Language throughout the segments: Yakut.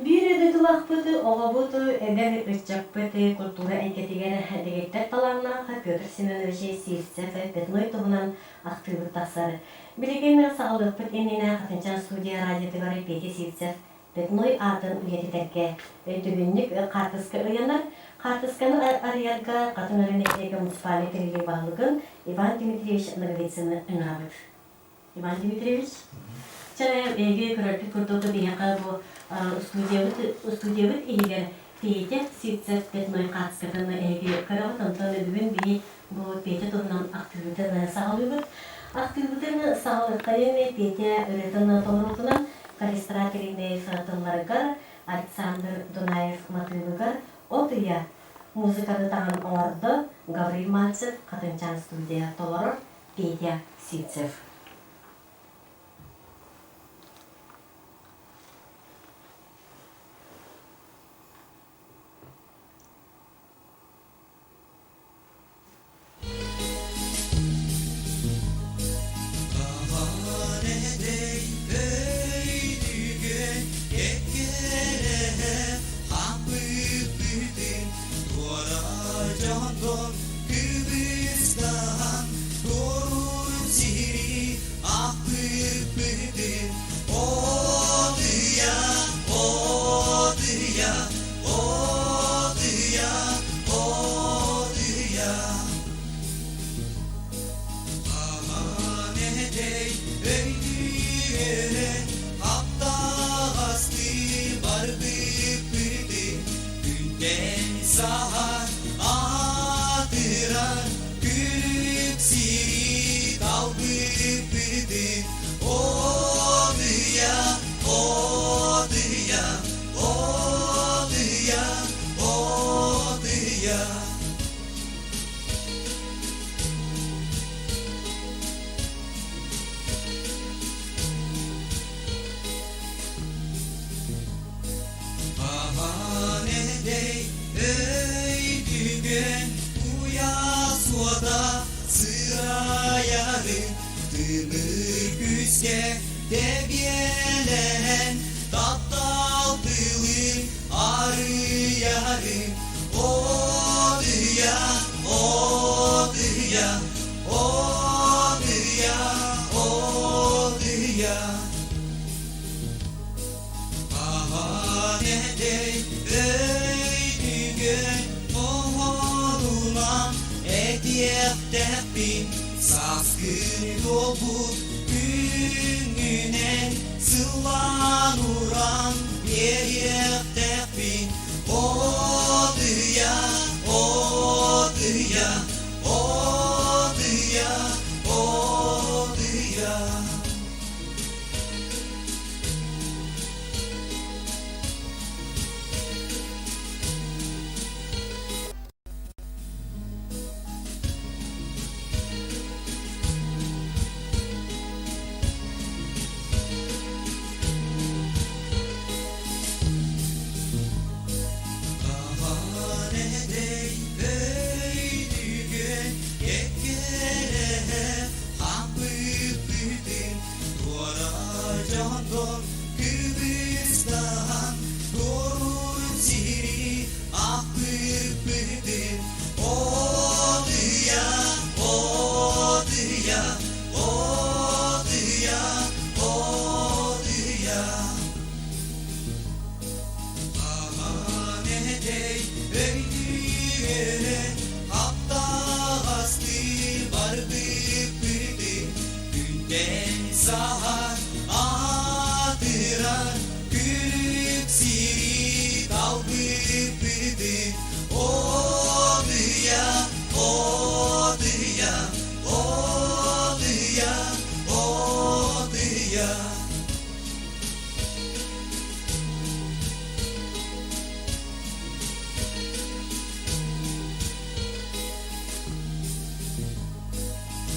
Биир дойдулаахпыт, оҕобут, эдэр ыччаппыт культура эйгэтигэр дэгиттэр талааннаах Петр Семенович Сивцев Пятной туһунан ахтыыбыт тахсар. Билигин саҕалыахпыт иннинэ Хатынчаан студия радиотыгар Петя Сивцев Пятной аатын үйэтитэргэ өйдөбүнньүк хаартыска ыйанар. Хаартысканы арыйарга Хатыҥ Арыы нэһилиэгэ муниципальнай тэриллии баһылыгын Иван Дмитриевич Ноговицыны ыҥырабыт. Иван Дмитриевич, чэ эһиги көрөргүт курдук биһиэхэ бу студиябыт студиябыт иһигэр Петя Сивцев Пятной хаартыскатын эһиги көрөҕүт, онтон бүгүн биһи бу Петя туһунан ахтыыбытын саҕалыыбыт. Ахтыыбытын саҕалыаххайын Петя ырыатын толоруутунан Калистрат Иринеев тылларыгар, Александр Дунаев матыыбыгар «От ыйа» музыканы таҥан оҥордо Гаврил Мальцев Хатынчаан студия толорор Петя Сивцев. Кыбыстаан туоруур сири ахпыппытын Одыйа, одыйа, одыйа, одыйа Аман эдэй өйдүүрэн Хаптаҕастыы барбыппытын Күнтэн саһар аатырар күлүк сири талбыппытын Одыйа, одыйа, одыйа, одыйа Хаһан эдэй өйдүгэн куйаас уота сырайарын тымыр күүскэ тэбиэлэһэн таптал тылын арыйарын Одыйа, одыйа, одыйа, одыйа Аһаан эдэй өйдүгэн оһолунан этиэхтээхпин сааскы туолбут күҥҥүнэн сыллаан уран биэриэхтээхпин Одыйа, одыйа, одыйа, одыйа Хаһан эдэй өйдүгэн кэккэлэһэ хаампыппытын Туора дьонтон кыбыстаһан туоруур сири ахпыппытын Одыйа, одыйа, одыйа, одыйа Хаһан эдэй өйдүүрэн хаптаҕастыы барбыппытын Күнтэн саһар аатырар күлүк сири талбыппытын Одыйа, одыйа, одыйа, одыйа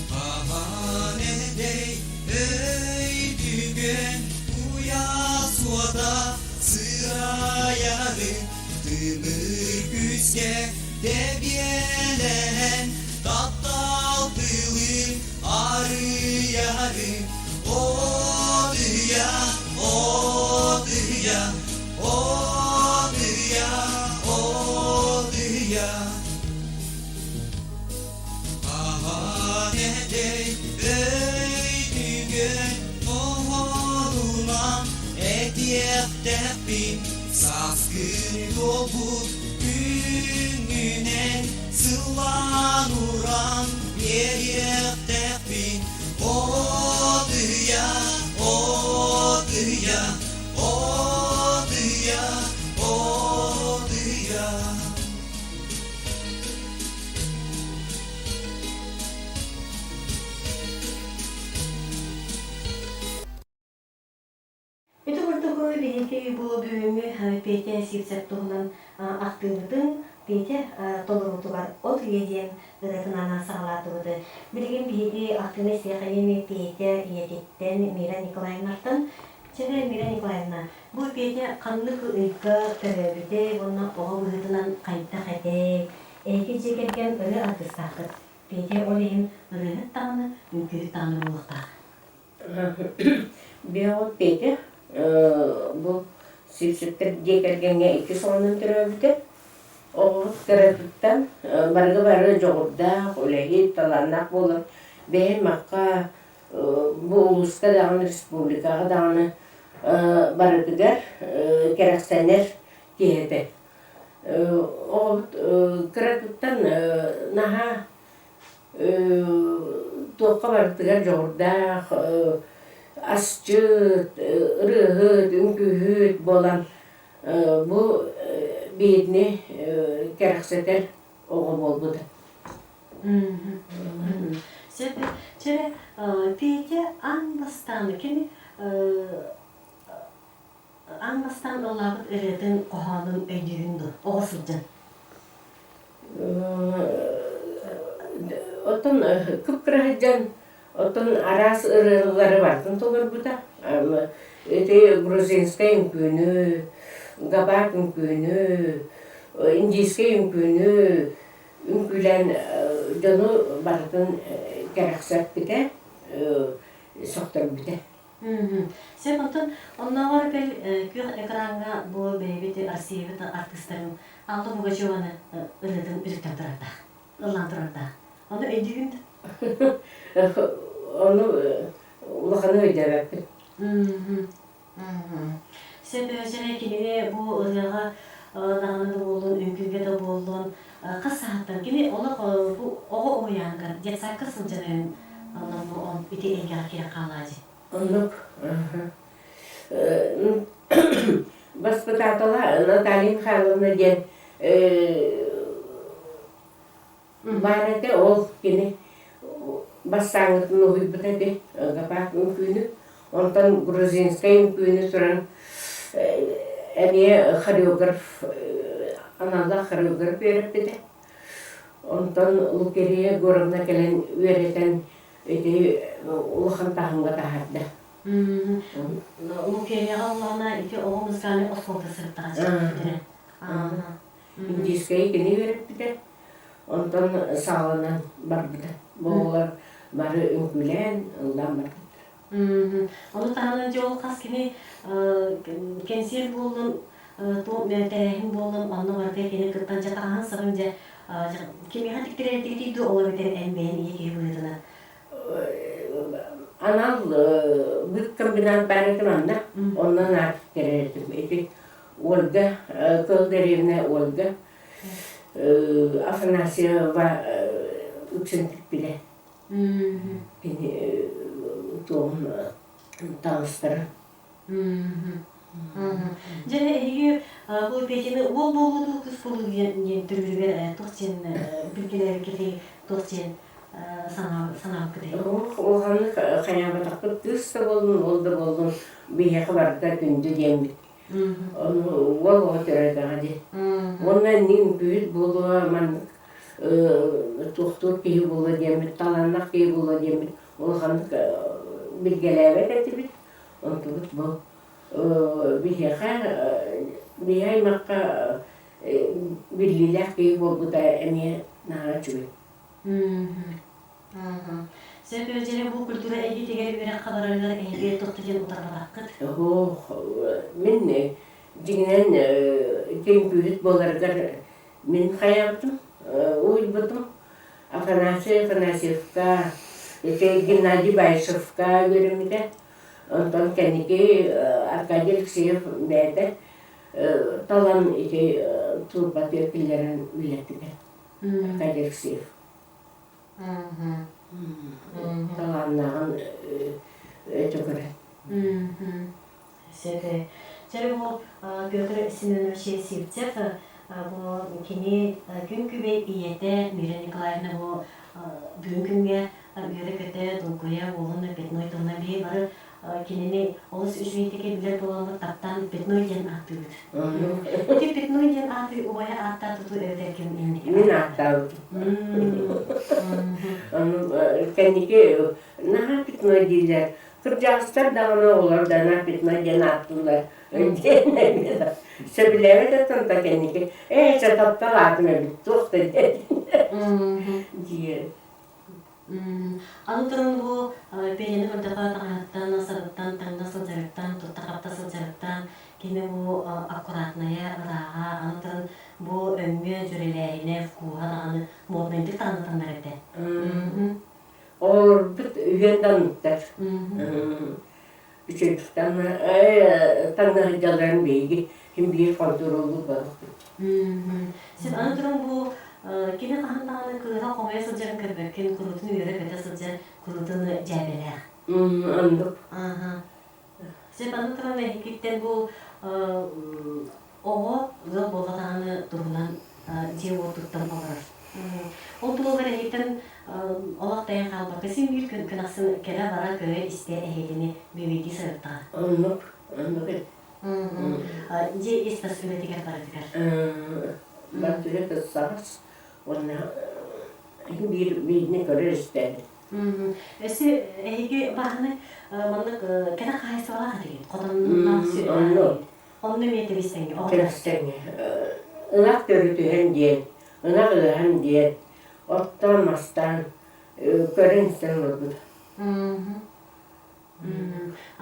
Хаһан эдэй өйдүгэн куйаас уота сырайарын тымыр күүскэ тэбиэлэһэн таптал тылын арыйарын Одыйа, одыйа, одыйа. Этиэхтээхпин сааскы туолбут күҥҥүнэн сыллаан уран биэриэхтээхпин От ыйа, от ыйа, от ыйа, от ыйа. Ити курдук биһиги бу бүгүҥҥү Петя Сивцев туһунан ахтыыбытын Петя толоруутугар от үйэ диэн ырыатын анаан саҕалаатыбыт. Билигин биһиги ахтыыны истиэхэйин Петя ийэтиттэн Мира Николаевнаттан. Чэ, Мира Николаевна, бу Петя ханнык ыйга төрөөбүтэй уонна оҕо быһыытынан хайдах этэй? Эһиги дьиэ кэргэн ырыа аргыстааххыт. Петя ол иһин ырыаһыт даҕаны, үҥкүүһүт даҕаны буолуохтаах. Биоҕут Петя бу Сивцевтэр дьиэ кэргэҥҥэ иккис оҕонон төрөөбүтэ. Оҕобут кыратыттан барыга бары дьоҕурдаах, үлэһит, талааннаах буолан бэйэм макка бу улууска даҕаны, республикаҕа даҕаны барытыгар кэрэхсэнэр киһи этэ. Оҕобут кыратыттан наһаа туохха барытыгар дьоҕурдаах, асчыт, ырыаһыт, үҥкүүһүт буолан бу биһигини кэрэхсэтэр оҕо буолбута. Сөп. Чэ, Петя аан бастаан кини аан бастаан ыллаабыт ырыатын хоһоонун өйдүүгүн дуо? Оҕо сылдьан. Оттон кып-кыра сылдьан оттон араас ырыалары барытын толорбута. Ити грузинскай үҥкүүнү, габак үҥкүүнү, индийскэй үҥкүүнү үҥкүүлээн дьону барытын кэрэхсэппитэ, сөхтөрбүтэ. Сөп, онтон оннооҕор бэл күөх экраҥҥа бу бэйэбит Россиябыт артыыстарын Алла Пугачеваны ырыатын үтүктэн турардаах, ыллаан турардаах. Ону өйдүүгүн да? Ону улаханы өйдөөбөппүн. Сөп, дьэ кинини бу ырыаҕа даҕаны да буоллун, үҥкүүгэ да буоллун, хас саһаттан кини олох бу оҕо уһуйааныгар детсадка сылдьан онон бу ити эйгэҕэ киирэн хаалаа дии. Оннук. Воспитателя Наталья Михайловна диэн баар этэ, ол кини бастааҥҥытын уһуйбута ити гапак үҥкүүнү. Онтон грузинскай үҥкүүнү туран эмиэ хореограф аналлаах хореограф үөрэппитэ. Онтон Лукерия Егоровна кэлэн үөрэтэн ити улахан таһымҥа таһаарда. Лукерияҕа ыллаҕына ити оҕо музыкальнай оскуолата сырыттаҕа дьиэ Индийскэйи кини үөрэппитэ. Онтон саҕаланан барбыта. Бу оҕолор бары үҥкүүлээн, ыллаан барбыттар. Ону таһынан дьэ ол хас кини кэнсиэр буоллун, туох тэрээһин буоллун, онно барыта кини кыттан дьэ таҥаһын сабын дьэ кимиэхэ тиктэрэрдигитий дуу, ол эбэтэр эн бэйэн ийэ киһи быһыытынан Анал быт комбинат баар этэ манна. Онно наар тиктэрэр этим. Ити Ольга, Кыһыл дэриэбинэ Ольга Афанасьева үксүн тикпитэ. Кини туоһун таҥастара. Дьэ эһиги бу Петяны уол буолуу дуу, кыыс буолуу диэн төрүүрүгэр туох диэн билгэлээбиккитий, туох диэн санаабыккытый? Улаханнык хайаабатахпыт кыыс да буоллун, уол да буоллун биһиэхэ барыта күндү диэммит. Ону уол оҕо төрөөтөҕө дии. Уонна иннин үҥкүүһүт буолуо, маннык туохтуур киһи буолуо диэммит, талааннаах киһи буолуо диэммит улаханнык билгэлээбэт этибит. Онтубут бу биһиэхэ биһи аймахха биллиилээх киһи буолбута эмиэ наһаа үчүгэй. Сөп дьэ бу культура эйгэтигэр үөрэххэ барарыгар эһиги туох да диэн утарбатаххыт? Оһ, мин дьиҥинэн үҥкүүһүт буоларыгар мин хайаабытым, уһуйбутум. Афанасий Афанасьевка, ити Геннадий Баишевка үөрэммитэ. Онтон кэнники Аркадий Алексеев бэйэтэ талан ити турбатыгар киллэрэн үлэлэттилэр. Аркадий Алексеев. Талааннааҕын өтө көрөн. Сөп. Чэ, бу Петр Семенович Сивцев бу кини күн күбэй ийэтэ Мира Николаевна бу бүгүн күҥҥэ үөрэ-көтө, долгуйа уолун Пятной туһунан биһи бары кинини олус үчүгэйдик билэр буоламмыт таптаан Пятной диэн ааттыыбыт. Ити Пятной диэн ааты убайа ааттаа тутуу эбэтэр ким инники? Мин ааттаабытым. Кэнники наһаа Пятной дииллэр. Кырдьаҕастар даҕаны оҕолор да наһаа Пятной диэн ааттыыллар. Диэн эмиэ сөбүлээбэт оттон кэнники ээ чэ таптал аатым эбит туох да диэн диэн. Аны туран бу пианины көрдөххө таҥаһыттан, сабыттан, таҥна сылдьарыттан, тутта-хапта сылдьарыттан кини бу аккуратная, ырааҕа, аны туран бу өҥҥө дьүрэлээһинэ, вкуһа даҕаны моднайдык даҕаны таҥнар этэ. Оҕолорбут үһүөн да оннуктар. Үчүгэйдик таҥна сылдьалларын биһиги син биир хонтуруоллуур буоллахпыт. Син аны туран бу кини хаһан даҕаны кыыһа хомуйа сылдьарын көрбөккүн, куруутун үөрэ-көтө сылдьар, куруутун дьээбэлээх. Оннук. Син аны туран эһигиттэн бу оҕо ыал буолла даҕаны туһунан дьиэ-уот туттан олорор. Ол туһугар эһигиттэн олох тэйэн хаалбакка син биир күн күн ахсын кэлэ-бара көрө-истэ эһигини бүөбэйдии сырыттаҕа. Оннук, оннук Дьиэ ис-тас үлэтигэр барытыгар. Барытыгар кыссаҕас уонна биир биирини көрөр истэбит. Өссө эһиги баһаны маннык кэтэх хаһаайыстыбалаах этигит, хотонноох сүөһүлээх Онно эмиэ тэбис-тэҥҥэ. Тэбис-тэҥҥэ. Ынах төрүтүһэн диэн, ынах ыаһан диэн, оттоон мастаан көрөн-истэн олорбут.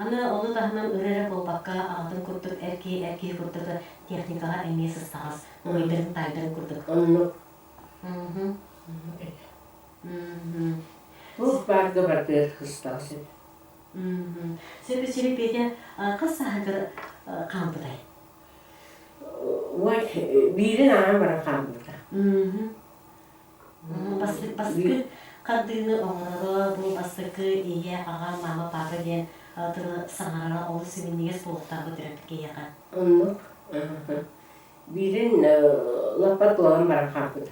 Аны ону таһынан ырыа эрэ буолбакка, аҕатын курдук эр киһи эр киһи курдук техникаҕа эмиэ сыстаҕас, убайдарын таайдарын курдук. Оннук. Туох баарга барытыгар сыстаҕас этэ. Сөп сири Петя хас сааһыгар хаампытай? Ой, биирин ааһан баран хаампыта. Бастакы хардыыны оҥороро, бу бастакы ийэ, аҕа, мама, папа диэн тылы саҥарара олус симинньигэс буолуохтаах төрөппүт киһиэхэ. Оннук. Биирин лаппа туолан баран хаампыта.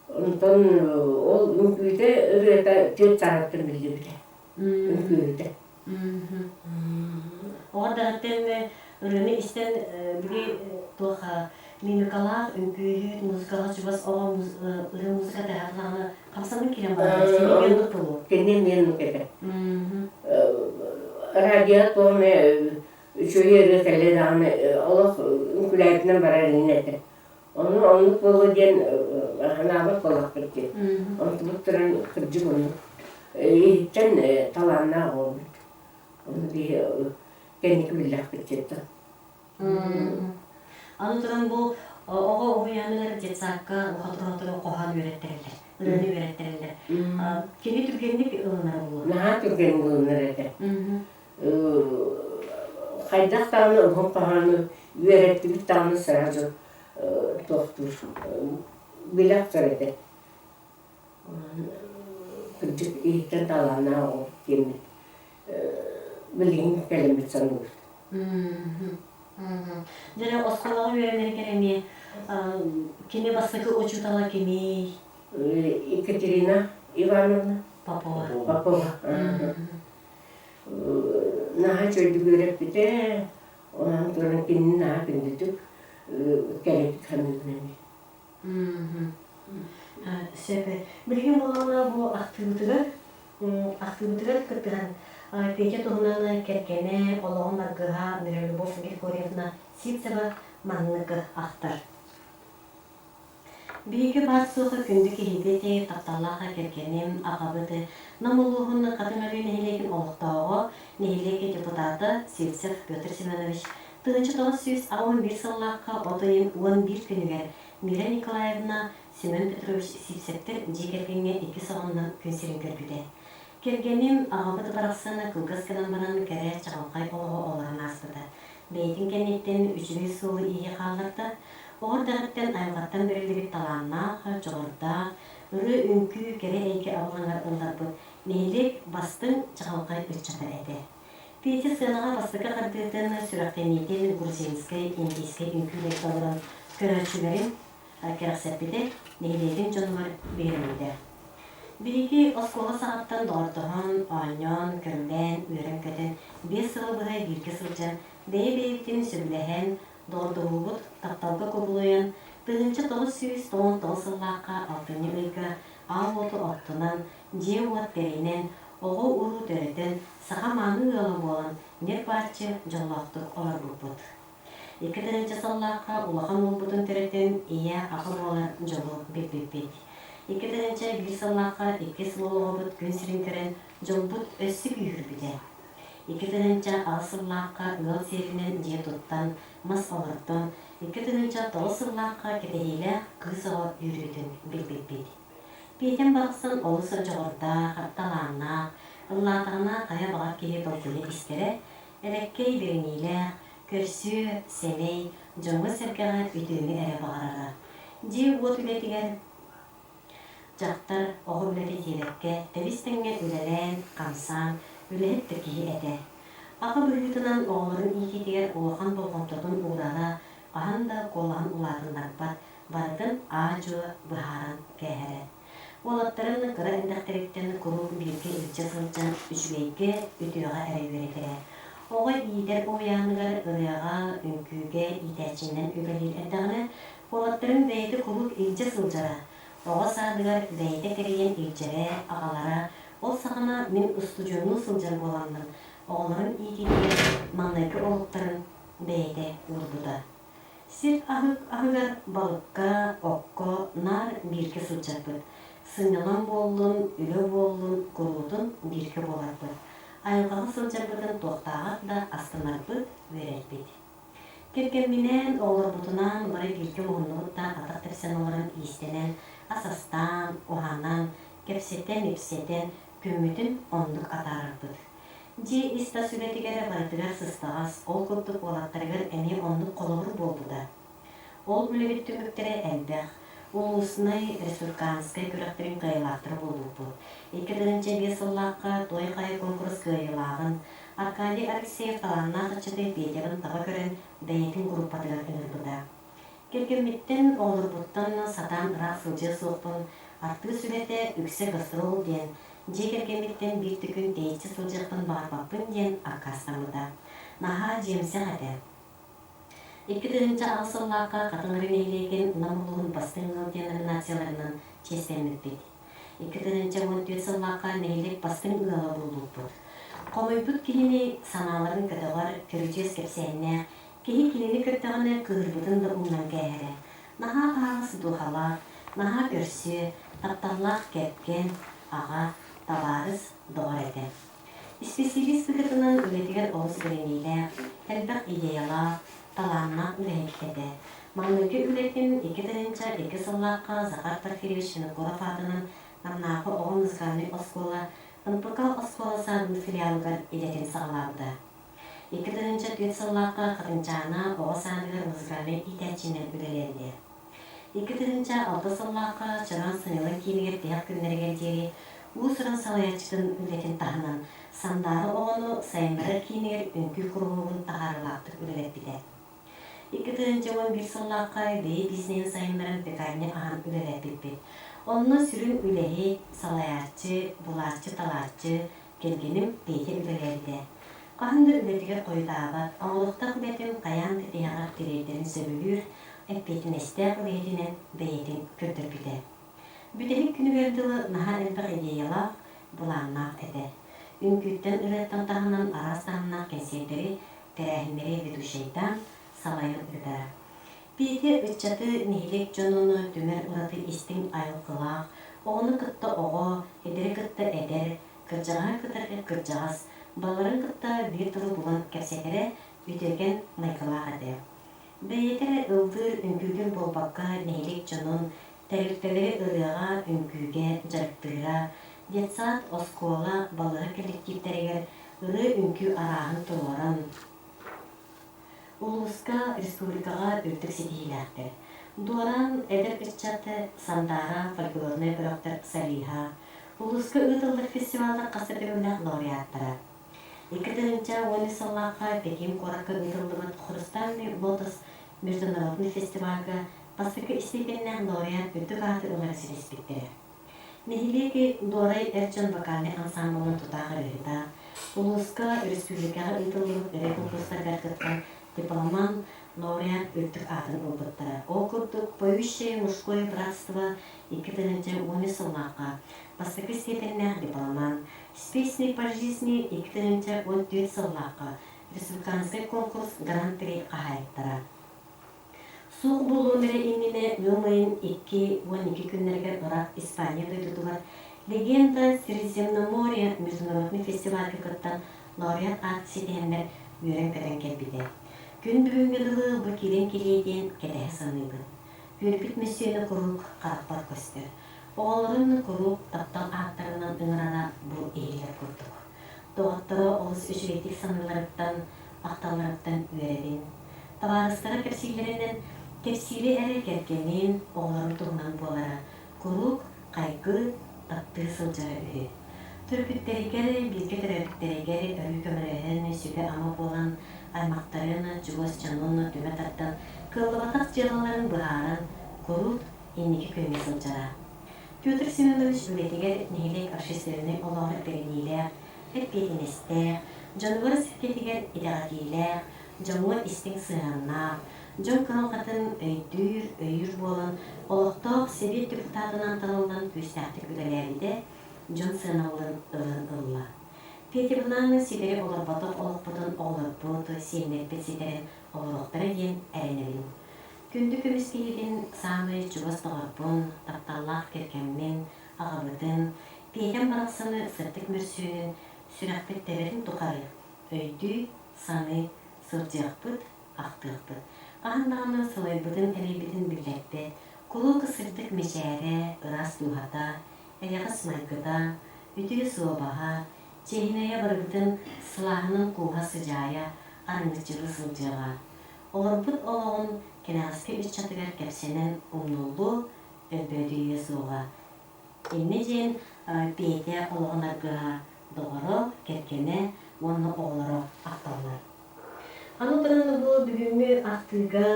Онтон ол үҥкүүтэ ырыата түөрт сааһыттан биллибитэ. Үҥкүүтэ. Оҕо даҕаттан ырыаны истэн били туох мимикалаах үҥкүүһүт музыкаҕа чугас оҕо ырыа музыка тыаһаатаҕына хамсанан киирэн барар. Кини буолуо. Кини эмиэ оннук этэ. Радио туох эмэ үчүгэй ырыа кэллэ даҕаны олох үҥкүүлээбитинэн барар иннин этэ. Ону оннук буолуо диэн санаабат буоллахпыт дии. Онтубут туран кырдьык оннук иһиттэн талааннаах оҕобут. Ону биһи кэнники биллэхпит диэттэ. Аны туран бу оҕо уһуйааныгар детсадка хоту-хоту хоһоон үөрэттэрэллэр, ырыаны үөрэттэрэллэр. Кини түргэнник ылынара буолуо. Наһаа түргэнник ылынар этэ. Хайдах даҕаны уһун хоһоону үөрэттибит даҕаны сразу туохтуур билэ охсор этэ. Кырдьык иһиттэн талааннаах оҕо диэммит билигин кэлэммит саныыбыт. Дьэ оскуолаҕа үөрэнэригэр эмиэ кини бастакы учуутала кимий? Екатерина Ивановна Попова. Попова. Наһаа үчүгэйдик үөрэппитэ, онон туран кинини наһаа күндүтүк кэлэппит саныыбын эмиэ. Сөп. Билигин буоллаҕына бу ахтыыбытыгар ахтыыбытыгар кыттыһан Петя туһунан кэргэнэ, олоҕун аргыһа Миролюбовь Григорьевна Сивцева маннык ахтар. Биһиги баар-суох күндү киһибит, тапталлаах кэргэним, аҕабыт Нам улууһун Хатыҥ Арыы нэһилиэгин олохтооҕо, нэһилиэк депутата Сивцев Петр Семенович 1981 сыллаахха от ыйын 11 күнүгэр Мира Николаевна Семен Петрович Сивцевтэр дьиэ кэргэҥҥэ икки саҕанынан күн сирин көрбүтэ. Кэргэним аҕабыт барахсан кылгас гынан баран кэрэ чаҕылхай олоҕу олорон ааспыта. Бэйэтин кэнниттэн үчүгэй суолу-ииһи хаалларда. Оҕо эрдэҕиттэн айылҕаттан бэриллибит талааннаах, дьоҕурдаах, ырыа-үҥкүү кэрэ эйгэ абылаҥар ылларбыт нэһилиэк бастыҥ чаҕылхай ыччата этэ. Петя сыанаҕа бастакы хардыытын сүрэхтэниитин грузинскай, индийскэй үҥкүүлэргэ олорон көрөөччүлэрин кэрэхсэппитэ, нэһилиэгин дьонугар биһирэммитэ. Биһиги оскуола саҕаттан доҕордоһон, оонньоон, көрүлээн, үөрэн-көтөн, 5 сылы быһа бииргэ сылдьан, бэйэ-бэйэбитин сөбүлэһэн, доҕордоһуубут тапталга кубулуйан, 1999 сыллаахха алтынньы ыйга аал уоту оттунан, дьиэ-уот тэринэн, оҕо-уруу төрөтөн, саха мааны ыала буолан, ньир-бааччы дьоллоохтук олорбуппут. 2 тыһыынча сыллаахха улахан уолбутун төрөтөн, ийэ, аҕа буолар дьолу билбиппит. 2001 сыллаахха иккис уол оҕобут күн сирин көрөн, дьолбут өссө күүһүрбүтэ. 2008 сыллаахха ыал сиэринэн дьиэ туттан, мас олордон, 2009 сыллаахха кэтэһиилээх кыыс оҕо үөрүүтүн билбиппит. Петям барахсан олус дьоҕурдаах, талааннаах, ыллаатаҕына хайа баҕар киһи долгуйа истэрэ, элэккэй бэриниилээх, көрсүө, сэмэй, дьоҥҥо-сэргэҕэ үтүөнү эрэ баҕарара. Дьиэ-уот үлэтигэр дьахтар оҕо үлэтэ диэбэккэ, тэбис-тэҥҥэ үлэлээн, хамсаан, үлэһит да киһи этэ. Аҕа быһыытынан оҕолорун иитиитигэр улахан болҕомтотун уурара, хаһан да куолаһын улаатыннарбат, барытын аа-дьуо быһааран кээһэрэ. Уолаттарын кыра эрдэхтэриттэн куруук бииргэ илдьэ сылдьан үчүгэйгэ, үтүөҕэ эрэ үөрэтэрэ. Оҕо иитэр уһуйааныгар ырыаҕа, үҥкүүгэ иитээччинэн үлэлиир эрдэҕинэ, уолаттарын бэйэтэ куруук илдьэ сылдьара. Оҕо саадыгар бэйэтэ тэрийэн илдьэрэ, аҕалара. Ол саҕана мин устудьуоннуу сылдьар буоламмын, оҕолорун иитиитигэр маҥнайгы олуктарын бэйэтэ уурбута. Сир аһыгар балыкка, окко наар бииргэ сылдьарбыт. Сынньалаҥ буоллун, үлэ буоллун куруутун бииргэ буоларбыт. Айылҕаҕа сылдьарбытын туохтааҕар да астынарбыт, үөрэрбит. Кэргэмминээн, оҕолорбутунаан бары бииргэ муһуннубут да атах тэпсэн олорон иистэнэн, ас астаан, уһанан, кэпсэтэн-ипсэтэн күммүтүн оннук атаарарбыт. Дьиэ ис-тас үлэтигэр барытыгар сыстаҕас, ол курдук уолаттарыгар эмиэ оннук холобур буолбута. Ол үлэбит түмүктэрэ элбэх. Улууснай, республиканскай күрэхтэрин кыайыылаахтара буолбуппут. 2005 сыллаахха Той хайа куонкурус кыайыылааҕын Аркадий Алексеев талааннаах ыччаты Петябын таба көрөн бэйэтин группатыгар ыҥырбыта. Кэргэммиттэн, оҕолорбуттан сатаан ыраах сылдьыа суохпун, артыыс үлэтэ үксэ гастрол диэн, дьиэ кэргэммиттэн биир да күн тэйиччи сылдьыахпын баҕарбаппын диэн аккаастаммыта. Наһаа дьиэмсэх этэ. 2008 сыллаахха Хатыҥыры нэһилиэгин Нам улууһун бастыҥ ыал диэн номинацияларынан чиэстэммиппит. 2014 сыллаахха нэһилиэк бастыҥ ыала буолбуппут. Хомойбут киһини санааларын көтөҕөр, көрүдьүөс кэпсээннээх, киһи кинини көрдөҕүнэ кыыһырбытын да умнан кээһэрэ. Наһаа аһаҕас дууһалаах, наһаа көрсүө, тапталлаах кэргэн, аҕа, табаарыс, доҕор этэ. Исписэлиис быһыытынан үлэтигэр олус бэриниилээх, элбэх идеялаах, талааннаах үлэһит этэ. Маҥнайгы үлэтин 2002 сыллаахха Захар Порфирьевич Винокуров аатынан Намнааҕы оҕо музыкальнай оскуола НПК оскуола саадын филиалыгар идэтин саҕалаабыта. 2004 сыллаахха Хатыҥчаана оҕо саадыгар музыкальнай иитээччинэн үлэлээбитэ. 2006 сыллаахха Чараҥ сынньалаҥ киинигэр тиһэх күннэригэр диэри уус-уран салайааччытын үлэтин таһынан Сандаара оҕону сайыннарар киинигэр үҥкүү куруһуогун таһаарыылаахтык үлэлэппитэ. 2011 сыллаахха бэйэ бизнеһин сайыннаран пекарня аһан үлэлэппиппит. Онно сүрүн үлэһит, салайааччы, булааччы-талааччы, кэргэним Петя үлэлээбитэ. Хаһан да үлэтигэр хойутаабат, оҥоруохтаах үлэтин хайаан да тиһэҕэр тириэрдэрин сөбүлүүр, эппиэтинэстээх үлэһитинэн бэйэтин көрдөрбүтэ. Бүтэһик күнүгэр дылы наһаа элбэх идеялаах, былааннаах этэ. Үҥкүүттэн ырыаттан таһынан араас таһымнаах кэнсиэрдэри, тэрээһиннэри ведущайдаан, салайан ыытара. Петя ыччаты, нэһилиэк дьонун түмэр ураты истиҥ айылгылаах, оҕону кытта оҕо, эдэри кытта эдэр, кырдьаҕаһы кытары кырдьаҕас, балларын кытта биир тылы булан кэпсэтэрэ үтүөкэн майгылаах этэ. Бэйэтэ эрэ ыллыыр үҥкүүтүн буолбакка нэһилиэк дьонун, тэрилтэлэри ырыаҕа, үҥкүүгэ дьарыктыыра. Детсад, оскуола, балыыһа кэлэктииптэригэр ырыа-үҥкүү арааһын туруоран, Улууска, республикаҕа үрдүк ситиһиилээхтэр. Дуораан эдэр ыччат Сандаара фольклорнай бөлөхтөр солиһа, улууска ыытыллар фестиваллар хас да төгүллээх лауреаттара. 2013 сыллаахха Пекин куоракка ыытыллыбыт «Хрустальный лотос» международный фестивальга бастакы истиэпэннээх лауреат үрдүк ааты ылары ситиспиттэрэ. Нэһилиэги Дуорай эр дьон вокальнай ансаамбылын тутаах ырыаһыта, улууска, өрөспүүбүлүкэҕэ ыытыллыбыт ырыа конкурстарыгар кыттан дипломант, лауреат үрдүк аатын ылбыттара. Ол курдук «Поющее мужское братство» 2013 сыллаахха бастакы степеннээх дипломант, «С песней по жизни» 2014 сыллаахха республиканскай конкурс гран-при хаһаайыттара. Суох буолуон эрэ иннинэ ыам ыйын 2-12 күннэригэр ыраах Испания дойдутугар «Легенда Средиземноморья» международный фестивальга кыттан лауреат аат ситиһэннэр үөрэн-көтөн кэлбитэ. Күн бүгүҥҥэ дылы бу киирэн кэлиэ диэн кэтэһэ саныыбын. Үөрбүт мөссүөнэ куруук харахпар көстөр. Оҕолорун куруук таптал ааттарынан ыҥырара бу иһиллэр курдук. Доҕотторо олус үчүгэйдик саныылларыттан, ахталларыттан үөрэбин. Табаарыстара кэпсииллэринэн, кэпсиири эрэ кэргэнин, оҕолорун туһунан буолара, куруук хайгыы, таптыы сылдьара үһү. Төрөппүттэригэр, бииргэ төрөөбүттэригэр өрүү көмөлөһөн, сүбэ-ама буолан, аймахтарын, чугас дьонун түмэ тардан, кыаллыбатах дьыалаларын быһааран, куруук инники күөҥҥэ сылдьара. Петр Семенович үлэтигэр нэһилиэк общественнай олоҕор бэриниилээх, эппиэтинэстээх, дьонугар-сэргэтигэр итэҕэтиилээх, дьоҥҥо истиҥ сыһыаннаах, дьон кыһалҕатын өйдүүр, өйүүр буолан, олохтоох сэбиэт депутатынан талыллан күүстээхтик үлэлээбитэ, дьон сыанабылын ылан ылла. Петя ситэри олорботох олохпутун оҕолорбут, сиэннэрбит ситэрэн олоруохтара диэн эрэнэбин. Күндү көмүс киһитин саамай чугас доҕорбун, тапталлаах кэргэммин, аҕабытын, Петям барахсаны сырдык мөрсүөнүн сүрэхпит тэбэрин тухары өйдүү, саныы сылдьыахпыт, ахтыахпыт. Хаһан даҕаны сылайбытын-элэйбитин биллэрбэт, куруук сырдык мичээрэ, ыраас дууһата, эйэҕэс майгыта, үтүө суобаһа, чиэһинэйэ барыбытын сылааһынан кууһа сыдьаайа, арыҥаччылыы сылдьыаҕа. Олорбут олоҕун кэнэҕэски ыччатыгар кэпсэнэн умнуллуо, өлбөөдүйүө суоҕа. Иннэ диэн Петя олоҕун аргыһа, доҕоро, кэргэнэ уонна оҕолоро ахталлар. Аны туран бу бүгүҥҥү ахтыыга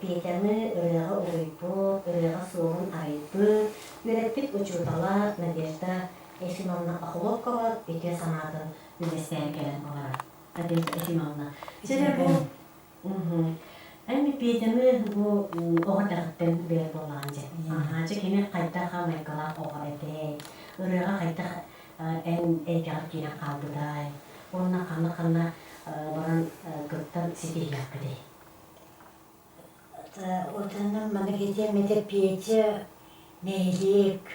Петяны ырыаҕа угуйбут, ырыаҕа суолун арыйбыт, үөрэппит учуутала Надежда Ефимовна Охлопкова үтүө санаатын үллэстээри кэлэн олорор. Надежда Ефимовна, дьэ бу Эн Петяны бу оҕо эрдэҕиттэн билэр буоллаҕын дьэ. Аһаа, дьэ кини хайдах майгылаах оҕо этэй? Ырыаҕа хайдах эн эйгэҕэр киирэн хаалбытай? Уонна ханна-ханна баран кыттан ситиһиэххиний? Отоннор маны кэтиэм этэ Петя нэһилиэк,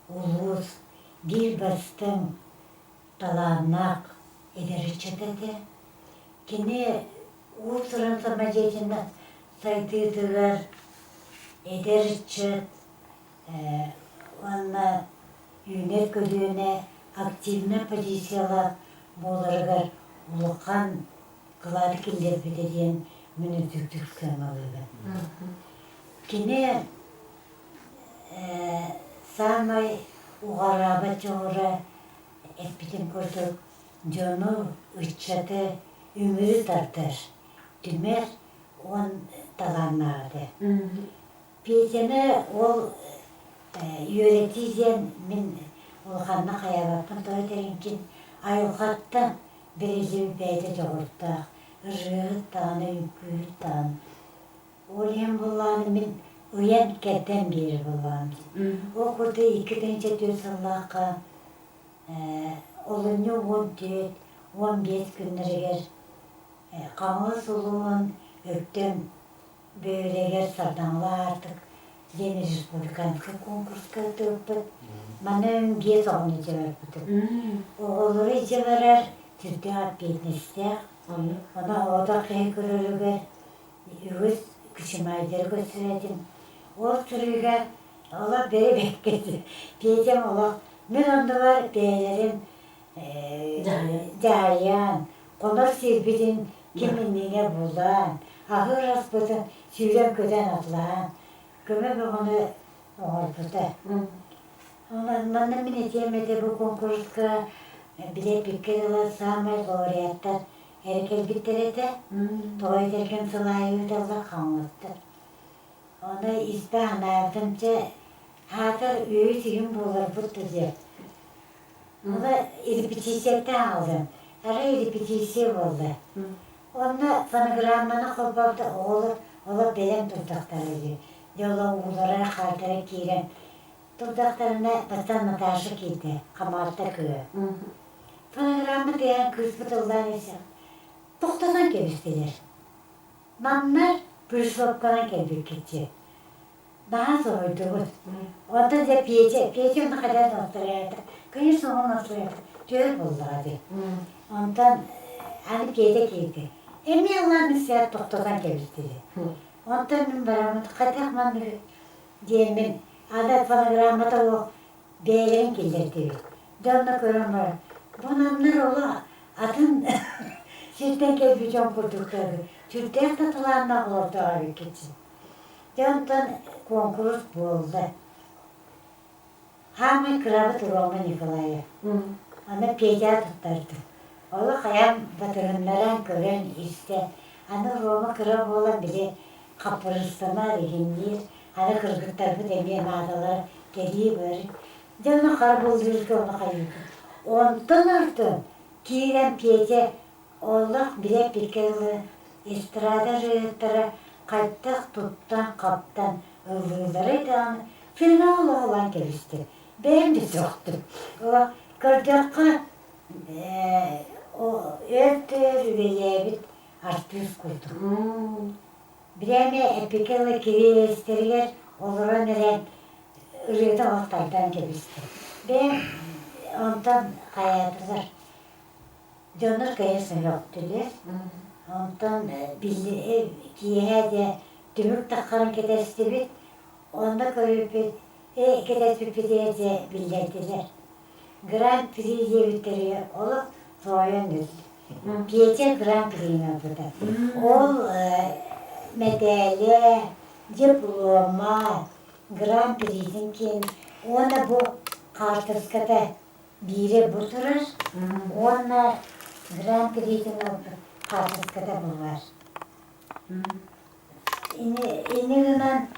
улуус биир бастыҥ талааннаах эдэр ыччат этэ. Кини уус-уран самодеятельность сайдыытыгар эдэр ыччат уонна үүнэр көлүөнэ активнай позициялаах буоларыгар улахан кылааты киллэрбитэ диэн мин үрдүктүк сыаналыыбын. Кини саамай уҕараабат дьоҕура эппитин курдук дьону, ыччаты үмүрү тардар, түмэр уон талааннаах этэ. Петяны ол үөрэтии диэн мин улаханнык хайаабаппын тоҕо этэринкин айылҕаттан бэриллибит бэйэтэ дьоҕурдаах, ырыаһыт даҕаны, үҥкүүһүт даҕаны. Ол иһин буоллаҕына мин ыйан-кэрдэн биэрэр буоллаҕым. Ол курдук 2004 сыллаахха Олунньу 14, 15 күннэригэр Хаҥалас улууһун Өктөм бөһүөлэгэр Сардаҥалаах аартык диэн республиканскай конкурска ыытыллыбыт. Манна биэс оҕону илдьэ барбытым. Оҕолору илдьэ барар сүрдээх эппиэтинэстээх. Ону оҕото киһи көрөрүгэр үгүс күчүмэҕэйдэри көрсөр этим. Ол сырыыга олох бэйэ бэккэ Петям олох. Мин оннугар бэйэлэрин дьаһайан, хонор сирбитин ким иннинэ булан, аһыыр аспытын сүүрэн-көтөн атлаан, көмө бөҕөнү оҥорбута. Манна мин этиэм этэ бу куонкуруска билэппиккэ дылы саамай лауреаттар эрэ кэлбиттэр этэ. Тоҕо этэргин сыл аайы ыыталлар хаҥылаттар. Ону испэ санаабытым чэ аатар үһүс иһин буоларбыт да диэн. Ону репетицияттан аҕаллым. Арай репетиция буолла. Онно фонограмманы холбообута оҕолор олох бэлэм турдахтара үһү. Дьэ олох уулара хаардара киирэн турдахтарына бастаан Наташа киирдэ, Хамаҕатта кыыһа. Фонограмма тыаһын кыыспыт ыллаан истэх тохтотон кэбистилэр. Манна плюсовканан кэлбиккит дии. Наһаа соһуйдубут. Онтон дьэ Петя, Петя онно хайдах настарыйата, конечно, он настарыйата, түөр буоллаҕа дии. Онтон аны Петя киирдэ. Эмиэ ыллаан истээт тохтотон кэбистилэр. Онтон мин бараммыт хайдах маннык диэммин аны фонограммата суох бэйэлэрин киллэрдибит. Дьэ онно көрөн баран, бу намнар олох атын сиртэн кэлбит дьон курдуктар, сүрдээх да талааннаах олордоох эбиккит. Дьэ онтон куонкурус буолла. Хаамай кырабыт Рома Николаев. Аны Петя туттардым. Олох хайаан батыһыннаран көрөн истэ. Аны Рома кыра буолан били хаппырыстанар, иһинниир. Аны кыргыттарбыт эмиэ наадалара кэлии бары. Дьэ ону харбыллыырга ону хайыырга. Онтон артын киирэн Петя олох билэ эппиккэ дылы эстрада ырыаһыттара хайдах туттан-хаптан ыллыылларай даҕаны финал оҕолоон кэбистэ. Бэйэм да сөхтүм. Көрдөххө өр-төр үлэлээбит артыыс курдук. Бирээмэ эппиккэ дылы кириэстэригэр олорон эрэн ырыата олох тардан кэбистэ. Бэйэм онтон хайаатылар Дьоннор конечно мөхтүлэр. Онтон киэһэ дьэ түмүк таххарын кэтэстибит. Онно көрүппүт, кэтэспиппитигэр дьэ биллэрдилэр. Гран-при диэбиттэригэр олох тоойон үл. Петя гран-прини ылбыта. Ол мэтээлэ, диплома, гран-притин киэн уонна бу хаартыската Биирэ бу турар уонна Гран-притин ылбыт хаартыската бу баар. Ини гынан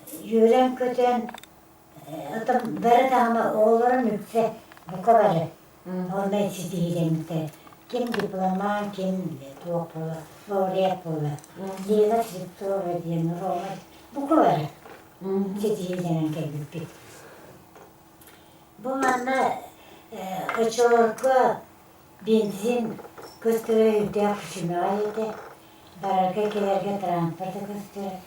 үөрэн-көтөн отон бары даҕаны оҕолорум үксэ бука бары онно ситиһиилэммиттэр. Ким дипломант, ким туох буола, лауреат буола. Лена Слепцова диэн Рома бука бары ситиһиилэнэн кэлбиппит. Бу манна оччолорго бензин көстөрө үрдээх күчүмэҕэй этэ, барарга-кэлэргэ транспорт да көстөрө.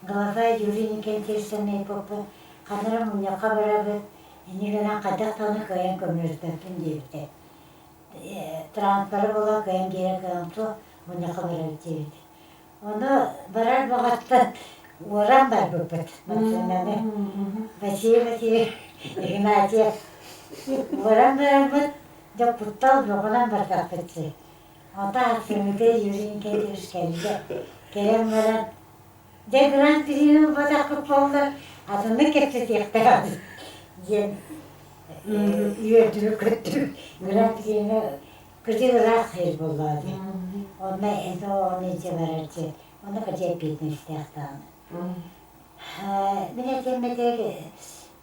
Глава Юрий Николаевич Самейкоппут ханна эрэ мунньахха барабыт, инньэ гынан хайдах даҕаны кыайан көмөлөспөппүн диэбитэ. Транспоры була кыайан биэрэр кыаҕым суох, мунньахха барабыт диэбитэ. Ону барар баҕаттан уоран барбыппыт массыынаны. Василий Васильевич Игнатьев уоран бараммыт, дьэ куттал бөҕөнөн барбаппыт дии. Онтон ахсынньыта Юрий Николаевич кэллэ. Кэлэн баран, дьэ гран-прини ылбатахпыт буоллар, атыннык кэпсэтиэхтээх диэн үөрдүбүт-көттүбүт. Гран-прини Кырдьык ыраах сир буоллаҕа дии. Онно эдэ оҕону илдьэ барар дьиэ. Онно кырдьык эппиэтинэстээх даҕаны. Мин этиэм этэ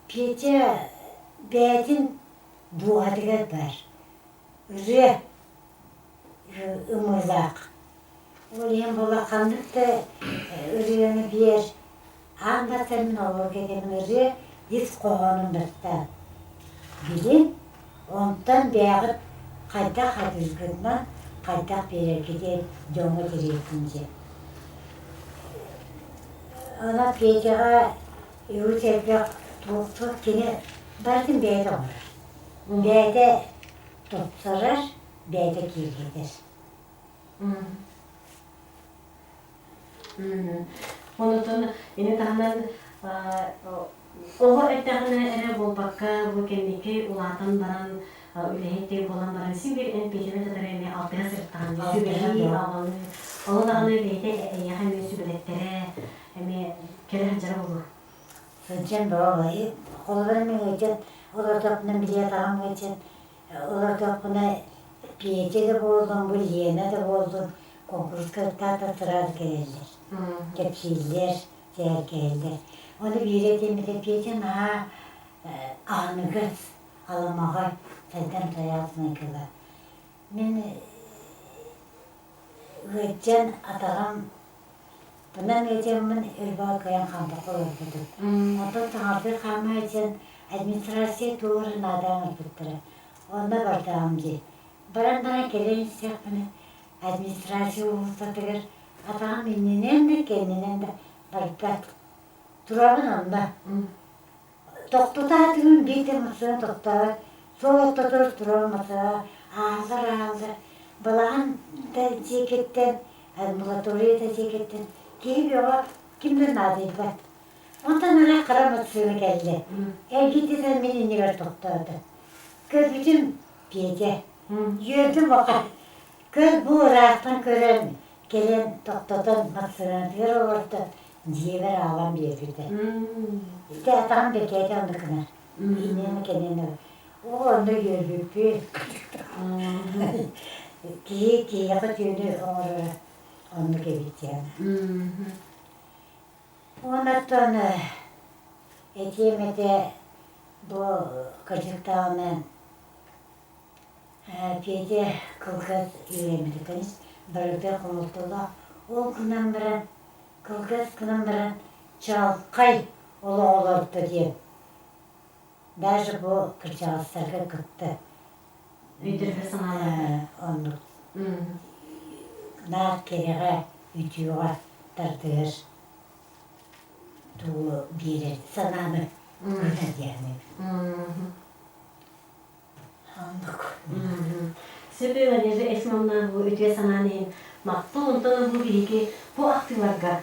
Петя бэйэтин дууһатыгар баар. Ырыа ымыылаах. Ол иһин буолла ханнык да ырыаны биэр аан бастаан мин оҕолорго этэбин ырыа ис хоһоонун бастаан билин, онтон бэйэҕит хайдах хатыыргытынан хайдах биэрэргитин дьоҥҥо тириэрдин диэн. Онон Петяҕа үгүс элбэх туох кини барытын бэйэтэ оҥорор. Бэйэтэ тупсарар, бэйэтэ киэргэтэр. Онутун ини таһынан Оҕо эрдэҕинэ эрэ буолбакка, бу кэнники улаатан баран, үлэһит буолан баран, син биир эн Петяны кытары эмиэ алтыһа сырыттаҕын дии, сүбэлии, аҕалыы. Ол даҕаны бэйэтэ эйиэхэ эмиэ сүбэлэттэрэ, эмиэ кэлэ сылдьара буолуо. Сылдьан бөҕө холобура мин ыалдьан олордохпуна били атаҕым ыалдьан олордохпуна Петя да буоллун, бу Лена да буоллун куонкуруска кыттаата сразу кэлэллэр, кэпсииллэр, сэһэргэһэллэр. Ону биирэ этиэммитэ Петя наһаа аһыныгас, аламаҕай, сайдан тайаҕас майгыла. Мин ыалдьан атаҕым Бынан ыалдьаммын өр кыайан хаампакка олорбутум. Онтон саҥардыы хаама сылдьан администрация туох эрэ наада оҥорбуттара. Онно бардаҕым дии. Баран баран кэлэн истэхпинэ администрация уулуссатыгар атаҕым иннинэн да кэннинэн да барбат. Турабын онно. Тохтотаатыгын биир да массыына тохтообот. Суол ортотугар турар массыына ааллар-ааллар. Балаҕан да дьиэкиттэн, амбулатория да дьиэкиттэн киһи бөҕө ким да наадыйбат. Онтон арай хара массыына кэллэ. Эргититэн мин иннибэр тохтоото. Көрбүтүм Петя. Үөрдүм ахан. Көр бу ыраахтан көрөн, кэлэн тохтотон массыынатыгар олордон дьиэбэр аалан биэрбитэ. Ити атаҕым бэкээтэ онно гынар. Иннинэ кэннинэ оо онно үөрбүппүт. Киһи киһиэхэ үтүөнү оҥороро оннук эбит диэн. Онтон этиэм этэ бу кырдьыктааҕынан Петя кылгас үөрэммитэ барыта хомолтолоох. Ол гынан баран, кылгас гынан баран чаҕылхай олох олордо диэн даже бу кырдьаҕастарга кытта Өйдөргө санаалаах. Оннук наар кэрэҕэ, үтүөҕэ тардыһар тугу биэрэр санааны гына диэн. Оннук. Сөп Надежда Ефимовна бу үтүө санаан иһин махтал. Онтон бу биһиги бу ахтыыларга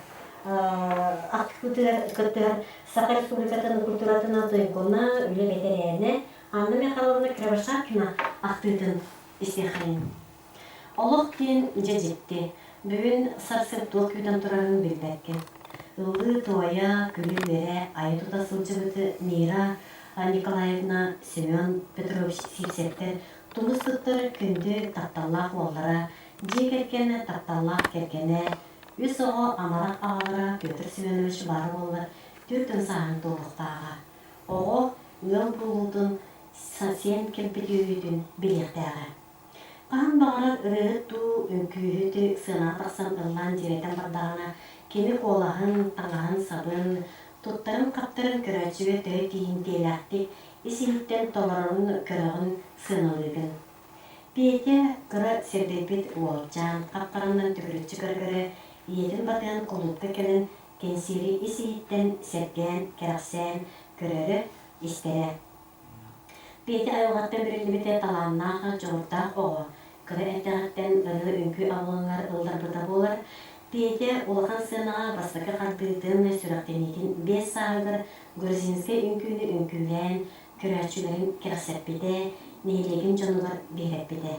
ахтыытыгар кыттыһар Саха Республикатын культуратын туйгуна, үлэ бэтэрээнэ Анна Михайловна Кривошапкина ахтыытын истиэххэйин. Олох диэн дьэ дьикти. Бүгүн сарсын туох күүтэн турарын билбэккин. Ыллыы-туойа, күлүү-үөрэ айа-тута сылдьыбыт Мира Николаевна, Семен Петрович Сивцевтэр тумус туттар күндү тапталлаах уоллара, дьиэ кэргэнэ тапталлаах кэргэнэ, үс оҕо амарах аҕалара Петр Семенович баара буоллар 40 сааһын туолуохтааҕа. Оҕо ыал буолуутун сиэн кэлбит үөрүүтүн билиэхтээҕэ. Хаһан баҕарар ырыаһыт дуу, үҥкүүһүт сыанаҕа тахсан ыллаан дьиэрэтэн бардаҕына, кини куолаһын, таҥаһын-сабын, туттарын-хаптарын көрөөччүгэ төһө тиийимтиэлээхтик ис-иһиттэн толорорун көрөҕүн, сыаналыыгын. Петя кыра сирдэйбит уолчаан хап-харанан төгүрүччү көрө-көрө ийэтин батыһан кулуупка кэлэн кэнсиэри ис-иһиттэн сэргээн, кэрэхсээн көрөрө, истэрэ. Петя айылҕаттан бэриллибитэ талааннаах, дьоҕурдаах оҕо. Кыра эрдэҕиттэн ырыа-үҥкүү абылаҥар ылларбыта буолар. Петя улахан сыанаҕа бастакы хардыытын, сүрэхтэниитин 5 сааһыгар грузинскай үҥкүүнү үҥкүүлээн, көрөөччүлэрин кэрэхсэппитэ, нэһилиэгин дьонугар биһирэппитэ.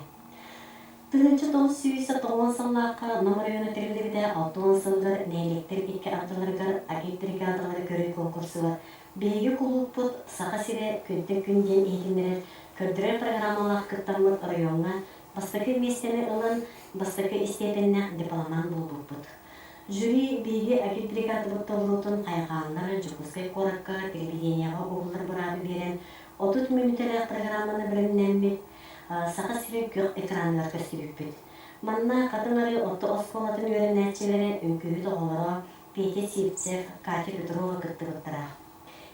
1990 сыллаахха Нам оройуона тэриллибитэ 60 сылыгар нэһилиэктэр икки ардыларыгар агит-бригадалары көрүү конкурсугар Биһиги кулууппут Саха сирэ күнтэн күн диэн иһитиннэрэр, көрдөрөр программалаах кыттаммыт оройуоҥҥа бастакы миэстэни ылан, бастакы истиэпэннээх дипломант буолбуппут. Жюри биһиги агитбригадабыт толоруутун хайҕааннар Дьокуускай куоракка телевидениеҕа уһуллар быраабы биэрэн, 30 мүнүүтэлээх программаны бэлэмнээммит, Саха сирин күөх экраныгар көстүбүппүт. Манна Хатыҥ Арыы орто оскуолатын үөрэнээччилэрэ, үҥкүүһүт оҕолоро, Петя Сивцев, Катя Петрова кыттыбыттара.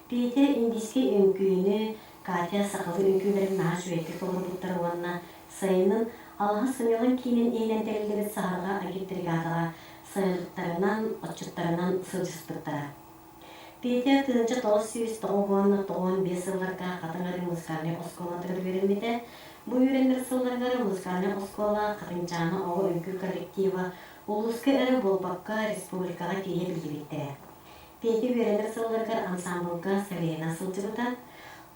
Петя индийскэй үҥкүүнү, Катя сахалыы үҥкүүлэрин наһаа үчүгэйдик толорбуттара уонна сайынын Алаһа сынньалаҥ киинин иһинэн тэриллибит Саһарҕа агитбригадаҕа сайылыктарынан, отчуттарынан сылдьыспыттара. Петя 1995 сылларга Хатыҥ Арыы музыкальнай оскуолатыгар үөрэммитэ. Бу үөрэнэр сылларыгар музыкальнай оскуола Хатыҥчаана оҕо үҥкүү коллектива Улууска эрэ буолбакка, республикаҕа тиийэ биллибиттэрэ. Петя үөрэнэр сылларыгар ансаамбылга солиһынан сылдьыбыта.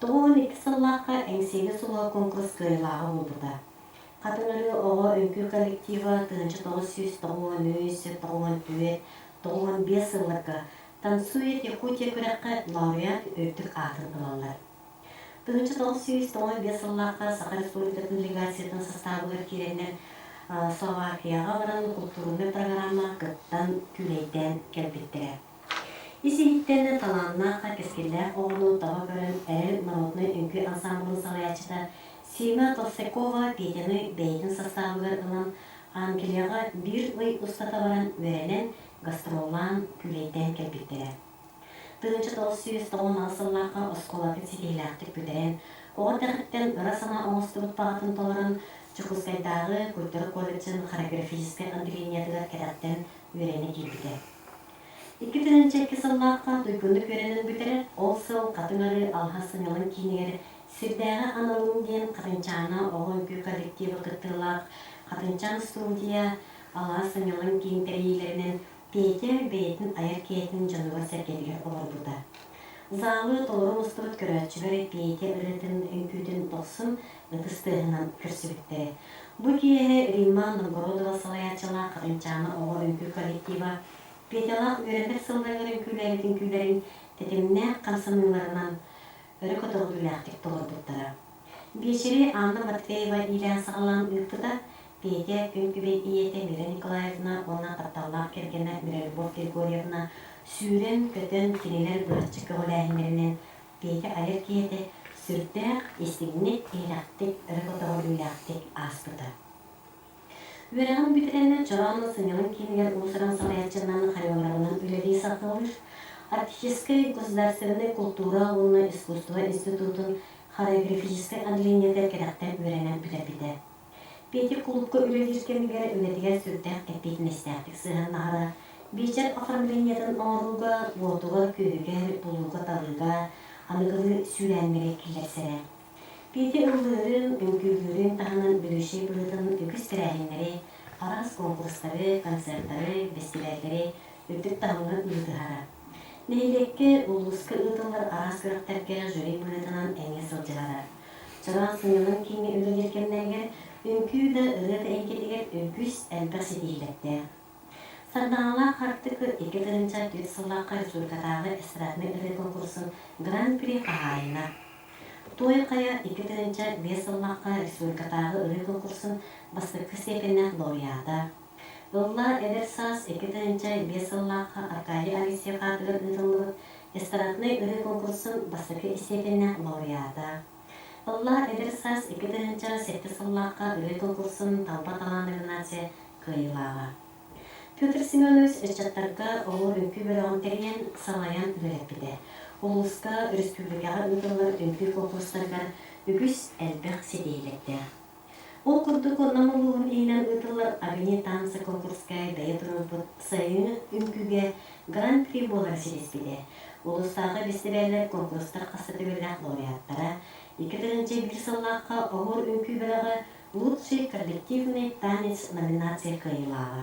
92 сыллаахха Эҥсиэли суола куонкурус кыайыылааҕа буолбута. Хатыҥырыы оҕо үҥкүү коллектива 1993, 94, 95 сылларга «Танцует Якутия» күрэххэ лауреат үрдүк аатын ылаллар. 1995 сыллаахха Саха Республикатын делегациятын састаабыгар киирэннэр Словакияҕа баран култуурунай программаҕа кыттан күүлэйдээн кэлбиттэрэ. Ис-иһиттэн талааннаах, кэскиллээх оҕону таба көрөн Эрэл народнай үҥкүү ансаамбылын салайааччыта Сима Толстякова Петяны бэйэтин састаабыгар ылан Англияҕа биир ый устата баран үөрэнэн, гастроллаан, күүлэйдээн кэлбиттэрэ. 1998 сыллаахха оскуолатын ситиһиилээхтик бүтэрэн, оҕо эрдэҕиттэн ыра санаа оҥостубут баҕатын толорон, Дьокуускайдааҕы культура колледжын хореографическай отделениетыгар кэтэхтэн үөрэнэ киирбитэ. 2002 сыллаахха туйгуннук үөрэнэн бүтэрэр, ол сыл Хатыҥ Арыы Алҕас сынньалаҥ киинигэр Сирдээҕи аналым диэн Хатыҥчаана оҕо үҥкүү коллектива кыттыылаах Хатыҥчаан студия Алаас сынньалаҥ киин тэрийиилэринэн Петя бэйэтин айар киэһэтин дьонугар-сэргэтигэр олорбута. Залы толору мустубут көрөөччүлэр Петя ырыатын үҥкүүтүн дохсун ытыс тыаһынан көрсүбүттэрэ. Бу киэһэ Римма Новгородова салайааччылаах Хатыҥчаана оҕо үҥкүү коллектива Петялаах үөрэнэр сылларыгар үҥкүүлээбит үҥкүүлэрин тэтимнээх хамсаныыларынан өрө көтөҕүлүүлээхтик толорбуттара. Биэчэри Анна Матвеева иилээн-саҕалаан ыыппыта, Петя күн күбэй ийэтэ Мира Николаевна уонна тапталлаах кэргэнэ Миралюбовь Григорьевна сүүрэн-көтөн кинилэр быһаччы көҕүлээһиннэринэн Петя айар киһитэ сүрдээх истиҥник, иһирэхтик, өрө көтөҕүлүүлээхтик ааспыта. Үөрэҕин бүтэрэннэр Чороон сынньалаҥ киинигэр уус-уран салайааччынан хореограбынан үлэлии сатыылыыр. Арктическай государственнай култуура уонна искусство институтун хореографическай отделениетыгар кэтэхтэн үөрэнэн бүтэрбитэ. Петя кулуупка үлэлиир кэмигэр үлэтигэр сүрдээх эппиэтинэстээхтик сыһыаннаһара, биэчэр оформлениетын оҥорууга, уотугар-күөһүгэр, булууга-талыыга аныгылыы сүүрээннэри киллэрсэрэ. Петя ыллыырын, үҥкүүлүүрүн таһынан ведущай быһыытынан үгүс тэрээһиннэри, араас куонкурустары, концертары, бэстибээллэри үрдүк таһымҥа ыытыһара. Нэһилиэккэ, улууска ыытыллар араас күрэхтэргэ жюри быһыытынан эмиэ сылдьыһара. Чараас сынньалаҥ кииҥҥэ үлэлиир кэмнэригэр үҥкүү да, ырыа да эйгэтигэр үгүс элбэх ситиһиилэрдээх. Сардаҥалаах Хартык 2004 сыллаахха республикатааҕы эстраднай ырыа конкурсун Гран-при хаһаайына. Туой Хайа 2005 сыллаахха республикатааҕы ырыа конкурсун бастакы степеннээх лауреата. Ылла эдэр саас 2005 сыллаахха Аркадий Алексеев аатыгар ыытыллыбыт эстраднай ырыа конкурсун бастакы степеннээх лауреата. Ылла эдэр саас 2007 сыллаахха ырыа конкурсун Талба талаан номинация кыайыылааҕа. Петр Семенович ыччаттарга оҕо үҥкүү бөлөҕүн тэрийэн, салайан үлэлэппитэ. Улууска, өрөспүүбүлүкэҕэ ыытыллар үҥкүү конкурстарыгар үгүс элбэх ситиһиилэрдээх. Ол курдук Нам улууһун иһинэн ыытыллар Огни танца конкурска бэйэ туруорбут сайыҥҥы үҥкүүгэ Гран-при буолары ситиспитэ. Улуустааҕы бэстибээллэр конкурстар хас да төгүллээх лауреаттара, 2001 сыллаахха Оһуор үҥкүү бөлөҕө Лучший коллективный танец номинация кыайыылааҕа.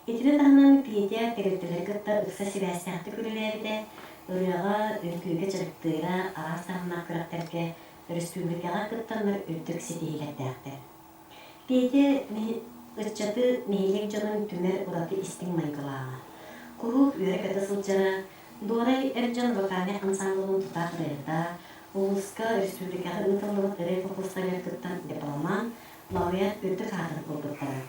Итини таһынан Петя тэрилтэлэри кытта ыкса сибээстээхтик үлэлээбитэ, ырыаҕа, үҥкүүгэ дьарыктыыра, араас таһымнаах күрэхтэргэ өрөспүүбүлүкэҕэ кыттаннар үрдүк ситиһиилэрдээхтэр. Петя ыччаты нэһилиэк дьонун түмэр ураты истиҥ майгылааҕа. Куруук үөрэ-көтө сылдьара, Дуорай эр дьон вокальнай ансаамбылын тутаах ырыаһыта, улууска, өрөспүүбүлүкэҕэ ыытыллыбыт ырыа конкурстарыгар кыттан дипломант, лауреат үрдүк аатын ылбыттара.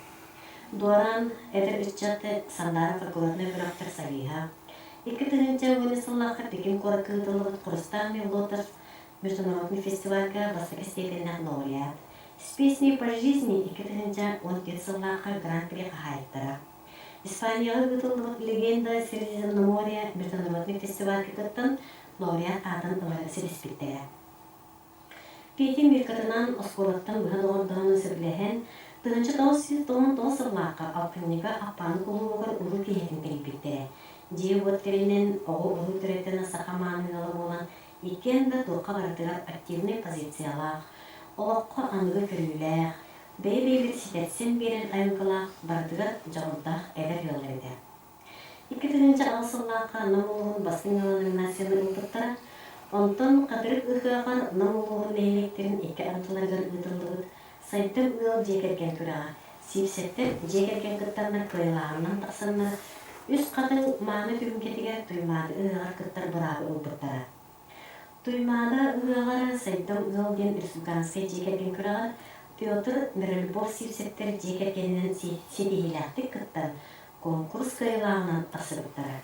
Дуораан эдэр ыччат Сандаара фольклорнай бөлөхтөр солиһа, 2010 сыллаахха Пекин куоракка ыытыллыбыт Хрустальный лотос международный фестивальга бастакы степеннээх лауреат, С песней по жизни 2014 сыллаахха Гран-при хаһаайыттара. Испанияҕа ыытыллыбыт «Легенда Средиземноморья» международный фестивальга кыттан лауреат аатын ылары ситиспиттэрэ. Петя Миркатынаан оскуолаттан быһа доҕордоһон сөбүлэһэн, 1999 сыллаахха алтынньыга Аппааны кулуубугар уруу киэһэтин тэрийбиттэрэ. Дьиэ-уот тэринэн, оҕо-уруу төрөтөн саха мааны ыала буолан, иккиэн да туохха барытыгар активнай позициялаах, олоххо аныгы көрүүлээх, бэйэ-бэйэлэрин ситэрсэн биэрэр айылгылаах, барытыгар дьоҕурдаах эдэр ыаллар этэ. 2008 сыллаахха Нам улууһун бастыҥ ыала номинацияны ылбыттара. Онтон Хатырык ыһыаҕар Нам улууһун нэһилиэктэрин икки ардыларыгар ыытыллыбыт Сайдым ыал дьиэ кэргэн күрэҕэ Сиипсэттэр дьиэ кэргэн кыттаннар кыайылааҕынан тахсаннар Үс Хатыҥ мааны түһүлгэтигэр Туймаада ыһыаҕар кыттар быраабы ылбыттара. Туймаада ыһыаҕар Сайдам ыал диэн республиканскай дьиэ кэргэн күрэҕэр Петр Миролюбов Сиипсэттэр дьиэ кэргэнинэн ситиһиилээхтик кыттан, куонкурус кыайыылааҕынан тахсыбыттара.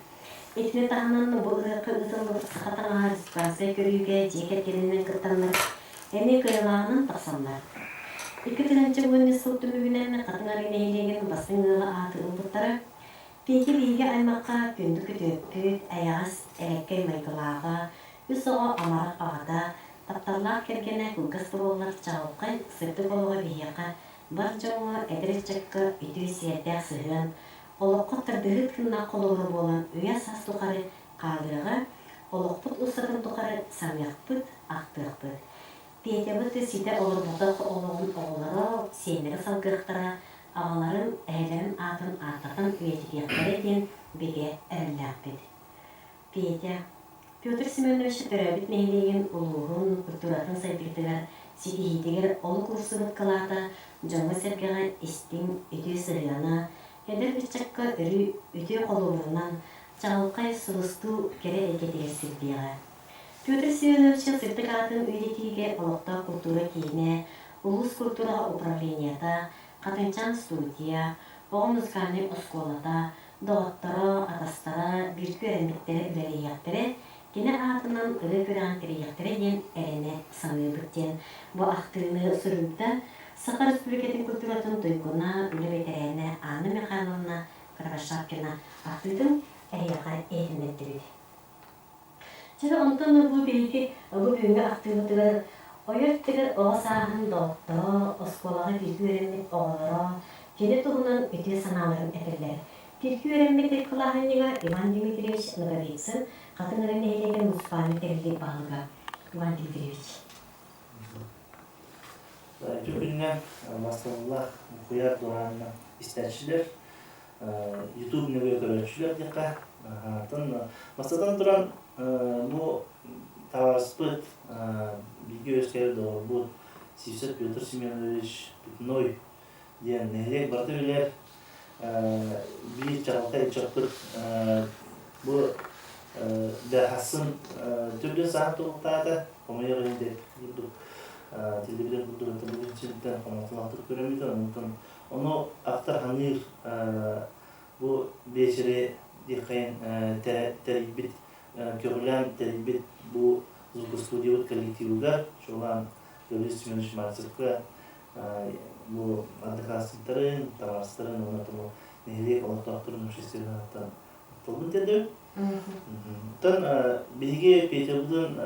Итини таһынан бу ыһыахха ыытыллыбыт саха таҥаһа республиканскай көрүүгэ дьиэ кэргэнинэн кыттаннар эмиэ кыайыылааҕынан тахсаллар. 2010 сыл түмүгүнэн Хатыҥ Арыы нэһилиэгин бастыҥ ыала ааты ылбыттара. Петя биһиги аймахха күндү күтүөппүт, эйэҕэс, элэккэй майгылааҕа, үс оҕо амарах аҕата, тапталлаах кэргэнэ кылгас да буоллар чаҕылхай, сырдык олоҕо биһиэхэ, бар дьоҥҥо, эдэр ыччакка үтүө сиэрдээх сыһыан, олоххо тардыһыы тыыннаах холобура буолан үйэ-саас тухары хаалыаҕа, олохпут устатын тухары саныахпыт, ахтыахпыт. Петябыт ситэ олорботох олоҕун оҕолоро, сиэннэрэ салгыахтара, аҕаларын, эһэлэрин аатын ааттатан үйэтитиэхтэрэ диэн бигэ эрэллээхпит. Петя, Петр Семенович төрөөбүт нэһилиэгин улууһун культуратын сайдыытыгар, ситиһиитигэр олук уурсубут кылаата дьоҥҥо-сэргэҕэ истиҥ, үтүө сыһыана, эдэр ыччакка өрүү үтүө холобурунан, чаҕылхай сулустуу кэрэ эйгэтигэр сирдиэҕэ. Петр Семенович сырдык аатын үйэтитиигэ олохтоох култуура киинэ, улуус культураҕа управлениета, Хатыҥчаан студия, оҕо музыкальнай оскуолата, доҕотторо, атастара, бииргэ үөрэммиттэрэ үлэлэһиэхтэрэ, кини аатынан ырыа күрэҕин тэрийиэхтэрэ диэн эрэнэ саныыбыт диэн бу ахтыыны суруйда Саха Республикатын культуратын туйгуна, үлэ бэтэрээнэ Анна Михайловна Кривошапкина ахтыытын эһиэхэ иһитиннэрдибит. Чэ, онтон бу биһиги бу бүгүҥҥү ахтыыбытыгар ойор тигэр оҕо сааһын доҕотторо, оскуолаҕа бииргэ үөрэммит оҕолоро кини туһунан үтүө санааларын этэллэр. Бииргэ үөрэммит кылааһынньыга Иван Дмитриевич Ноговицын, Хатыҥ Арыы нэһилиэгин муниципальнай тэриллии баһылыга Иван Дмитриевич. Үтүө күнүнэн масталлаах Мухуйар дуораанна истээччилэр, YouTube нөҥүө көрөөччүлэр диэххэ. Атын бастатан туран бу табаарыспыт бииргэ үөскээбит доҕорбут Сивцев Петр Семенович Пятной диэн нэһилиэк барыта билэр биир чаҕылхай ыччаппыт бу бэхассын түргэн саһан туруктаата хомойор иһин деп курдук телевизор курдук телевизор сирдэн хомолтолоохтук көрөммүт онтон ону автор ханыыр бу биэчэри диэххэйин тэрийбит көҕүлээн тэрийбит бу звукостудиябыт коллективыгар чуолаан Гаврил Семенович Мальцевка бу одноклассниктарын, табаарыстарын уонна тому нэһилиэк олохтоохторун общественноһыттан тылбын тиэрдэбин. Оттон биһиги Петябытын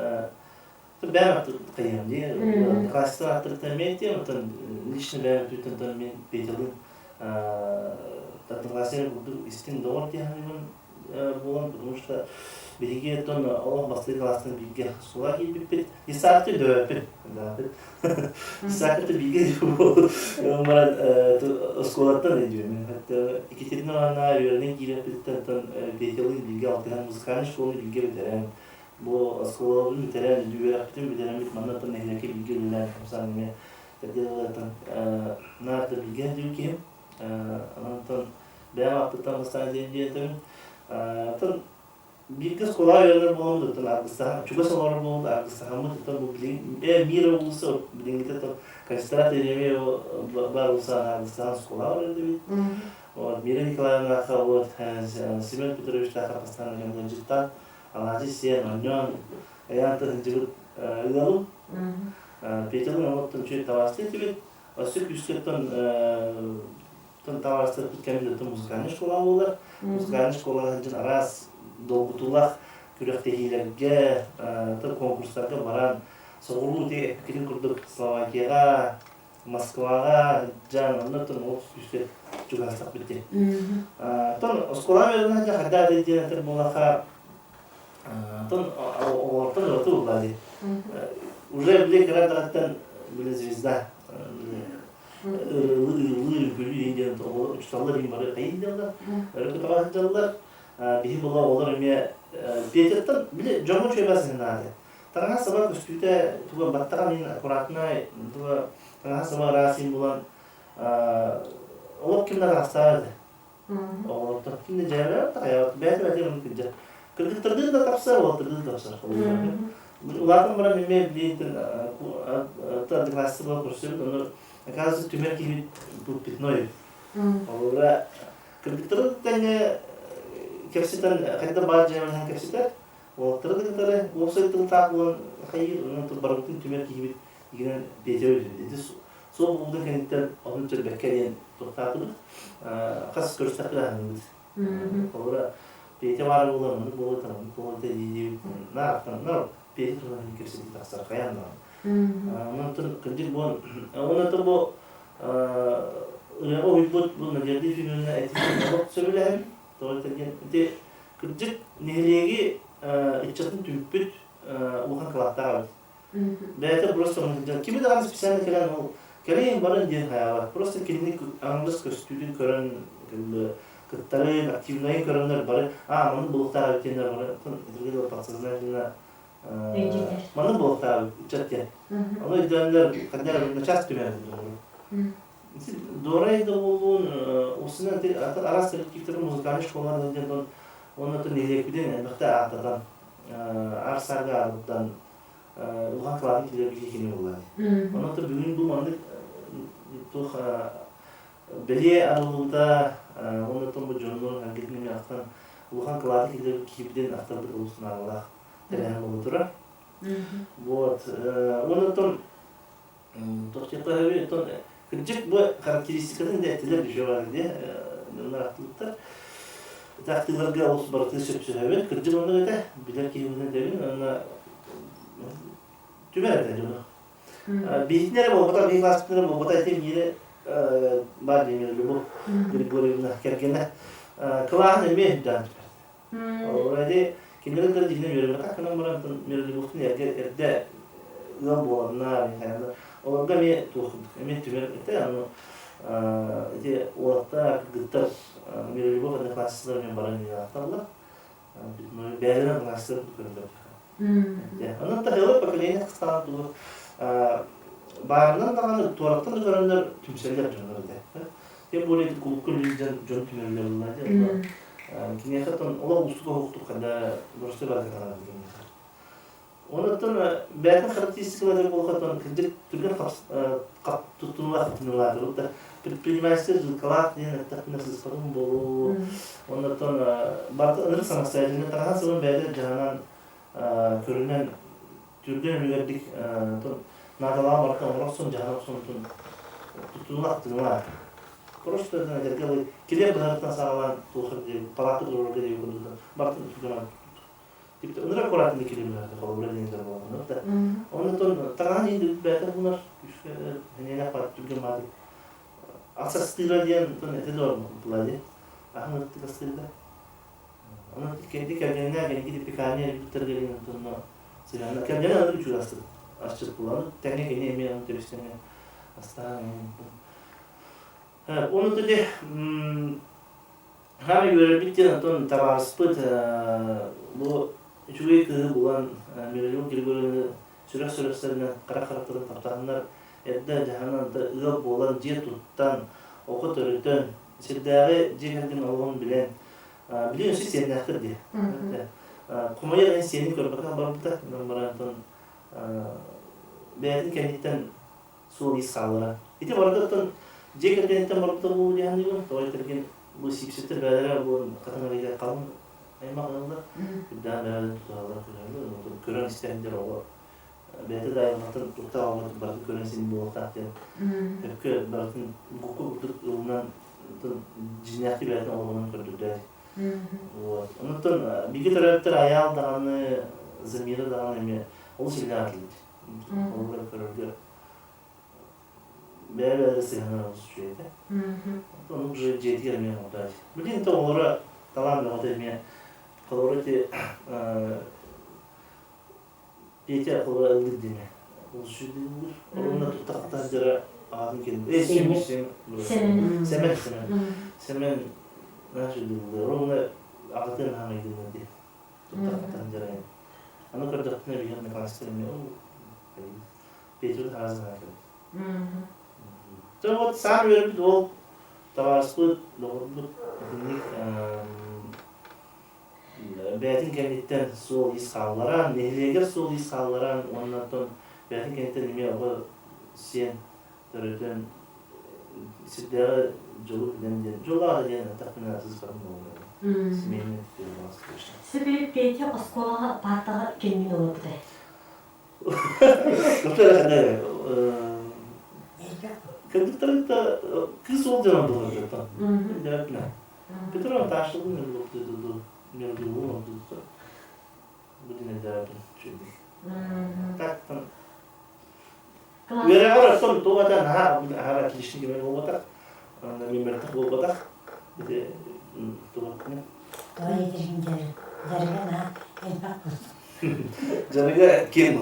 бэйэм аттык дии. Одноклассниктар аттыктан эмиэ этиэм, оттон лично бэйэм өттүттэн мен Петялыын одноклассник курдук истиҥ доҕор дии саныыбын буолан, потому что биһиги оттон олох бастакы класстан бииргэ оскуолаҕа киирбиппит. Исаакты дөбөппүт. Исаакты бииргэ баран оскуолаттан өйдүүмүн. Екатерина Ивановна үөрэнэн киирэппититтэн оттон Петялыын бииргэ алтыһан музыкальнай школаны бииргэ бүтэрэн, бу оскуолабын бүтэрэн, үөрэхпитин бүтэрэммит манна оттон нэһилиэккэ бииргэ үлэлээн хамсаан эмиэ отделыттан наар да бииргэ сылдьыбыт киһим. Онтон бэйэм ааппыттан бастаан диэн диэтэбин. Оттон бииргэ оскуолаҕа үөрэнэр буоламмыт, оттон аргыстаһан, чугас олорор буоламмыт, аргыстаһаммыт, оттон бу билигин мира уулусса билиҥҥитэ оттон Калистрат Еремеева бар уулуссаҕа аргыстаһан оскуолаҕа үөрэннибит. Вот Мира Николаевнаха вот Семен Петровичтаахха постоянно дьон ыалдьыттаан, алаадьы сиэн, оонньоон, айаан сылдьыбыт ыалым. Петялыын оттон үчүгэй табаарыстыы этибит. Өссө күүскэ оттон табаарыстарбыт кэммит музыкальнай школа буолар. Музыкальнай школаҕа сылдьан араас долгутуулаах күрэхтэһиилэргэ, конкурстарга баран, соҕуруу ити эппиккитин курдук Словакияҕа, Москваҕа сылдьан, онно оттон олус күүскэ чугаһастахпыт дии. Оттон оскуолаҕа үөрэнэ сылдьан хайдах диэн этэр буоллахха, оттон оҕолортон ураты буолла дии. Уже били кыра эрдэҕиттэн били звезда ырыалыы, үҥкүүлүү диэн оҕолор учууталлар иһин бары хайыы дииллэр, өрө көтөҕө сылдьаллар. Биһи була олор эмиэ Петяттан били дьоҥҥо үчүгэй сыһынааты. Таҥаһа саба көстүүтэ туга баттаҕа мин аккуратнай туга таҥаһа саба ыраас иин булан олох ким да таҥастаабат этэ. Оҕолортон ким да дьээбэлээх да хайаабат бэйэтэ бэйэтэ оннук кырдьар. Кыргыттардыын да тапсар, уолаттардыын да тапсар. Улаатан баран эмиэ билиэнтэн одноклассница буолан көрсөбүт, онно оказывается түмэр киһибит был пятной. Холобура кыргыттары тэҥҥэ кэпсэтэн хайдах баар дьээбэлэһэн кэпсэтэр, уолаттары да кытары уопсай тылтаах буолан хайыыр, онон барыбытын түмэр киһибит игинэн Петя өлбүт. Ити суох буолбутун кэнниттэн онон төлбөккө диэн туохтаатыбыт. Хас көрүстэхпит аһыныыбыт. Холобура Петя баара буолан оннук буолуо, оннук буолуо дии наар наар Петя туһунан кэпсэтии тахсар хайаан даҕаны. Онон кырдьык буон онон бу ырыаҕа уһуйбут бу Надежда Ефимовна этиитин олох сөбүлэһэбин. Тоҕо диэн ити кырдьык нэһилиэги ыччатын түмпүт улахан кылааттаах эбит. Бэйэтэ просто сылдьан кими даҕаны специально кэлэн ол кэлин барын диэн хайаабат. Просто кинини аҥардас көстүүтүн көрөн кыттарын, активнайын көрөннөр бары аа маннык буолуохтаах эбит диэннэр бары итиргэ подсознательно маннык буолуохтаах эбит ыччат диэн. Ону өйдөөннөр ханна начаас түмэн Дорай да буоллун, усунан араас коллективтары музыкальный школалар диэн уонна нэһилиэкпитин элбэхтэ ааттатан ар-сарга арыттан улахан кылаатын киллэрбит кини буолла. Онон бүгүн бу маннык туох бэлиэ арыллыбыта уонна бу дьоннорун эргитин эмиэ ахтан улахан кылааты киллэрбит киһибитин ахтарбыт олус наадалаах тэрээһин буола турар. Вот. Уонна туох диэххэ оттон кырдьык бу характеристикатын да эттилэр еще бар дии дьоннор ахтыбыттар. Ити ахтыыларга олус барытын сөпсөһөбүн. Кырдьык оннук этэ. Билэр киһибинэн этэбин. Уонна түмэр этэ дьону. Биһитин эрэ буолбатах, биһи класспытын эрэ буолбатах ити миирэ бар диэн Любовь Григорьевна кэргэнэ кылааһын эмиэ үрдээн түмэр. Ол кинилэр да дьиҥинэн үөрэммэтэх гынан баран Миролюбовтун эргэ эрдэ ыал буоланнар, олорго эмиэ туох эмиэ түмэр этэ, ону ити уолаттар, кыргыттар Миролюбов одноклассниктар эмиэ баран ыйаахталлар. Бэйэлэрин одноклассниктар көрөллөр. Онон тахыылар поколение хастаан тугу баарынан даҕаны туораттан да көрөннөр түмсэллэр дьоннор этэ. Тем более кулукка үлэлиир дьон түмэллэр буолла дии. Киниэхэ оттон олох уустук оһохтук ханна боростуой барыта таҥара киниэхэ. Онуттан бэйэтин характеристикалары буолхаттан кырдьык түргэн туттунуулаах туттунуулаах да предпринимательство жилкалаах диэн эттэхпинэ сыыспатым буолуо. Оннуттан барыта ынырык самостоятельно таҥаһан сылын бэйэтэ дьаһанан көрүнэн түргэн үлүгэрдик наадалаах барыта оҥоро охсон дьаһана охсон туттунуулаах тыынлаах. Просто этэргэ дылы килиэп быһарыттан саҕалаан туох палаата туруорарга диэри курдук барытын түргэн Типа ынырык аккуратно килиэп быһарыта холобура диэннэр буоллар да. Оннотон таҥаһын иһин бэйэтэ булар күүскэ хэниэлээх бар түргэн баадык. Асастыыра диэн этэ да була дии. Аһын ырыттык астыырда. Онон кэнди кэргэнинэ кэнди пекарня элбиттэргэ онтонно сыһыанна кэргэнэ аны үчүгэй астык асчыт буолан тэҥҥэ кини эмиэ аны тэбистэҥҥэ астаан Ону тили хаамай үөрэрбит диэн онтон табаарыспыт бу үчүгэй кыыһы булан Миронову Григорьевны сүрэх сүрэхсэринэн харах харахтарын таптаһаннар эрдэ дьаһанан ыал буолан дьиэ туттан оҕо төрөтөн сирдээҕи дьиэ кэргэн олоҕун билэн Билигин өссө сиэннээхтэр дии. Хомойор эн сиэнин көрбөтөх барбыта. Онон баран бэйэтин кэнниттэн суол-иис хааллара. Ити барытыттан дьиэ кэргэниттэн барбыта буолуо дии саныыбын. Тоҕо этэргин бу Сиипсэттэр бэйэлэрэ бу хатыҥ арыыга халыҥ аймах ыаллар. Үрдээн бэйэлэрин тутуһаллар, көрөллөр. Көрөн истэн дьэр оҕо бэйэтэ да айылҕаттан туохтаах оҕо барытын көрөн син буолуохтаах диэн өккө барытын гукку курдук ылынан дьиҥнээхтик бэйэтин олоҕунан көрдөрдө. Вот. Онтон бигэ төрөөттөр Айаал даҕаны, Замира даҕаны эмиэ олус иллээх этилэр. Холобура көрөргө бэйэ-бэйэлэрэ сыһыаннара олус үчүгэй этэ. Онон уже дьиэтигэр эмиэ оҥордо. Билигин то оҕолоро талаан бөҕөтө эмиэ холобура ити Петя холобура ыллыыр диэмэ. Олус үчүгэй ыллыыр. Оруобуна туттахта сылдьара аҕатын кэлин. Э, Сэмэн, Сэмэн, Сэмэн, Сэмэн, наша ыллыыр. Оруобуна аҕатын хаамайдыннар диэн туттахтан дьарайан. Аны көрдөхпүнэ биһиги одноклассниктар эмиэ Петя хараас гына кэлбит. Дьэ вот саам үөрбүт уол табаарыспыт, доҕорбут итинник бэйэтин кэнниттэн суол-иис хаалларан, нэһилиэгэр суол-иис хаалларан уонна оттон бэйэтин кэнниттэн эмиэ оҕо сиэн төрөтөн сирдээҕи дьолу билэн диэн дьоллоох диэн эттэхпинэ сыыспатым буолуо. Семейный Сөбү Петя оскуолаҕа паартаҕа кимниин олорбутай? Кыргыттарыта кыыс уол дьон буолар дьэ Петр Анташевын мелодиялуу бу динэдээбин үчүгэй. Так үөрэҕэр оттон туох этэ наһаа аһара отличник эмэ буолбатах, мемертах буолбатах. Ити туох Тоҕо этэрин дьарыга наһаа элбэх буолсу. Дьарыга киэҥ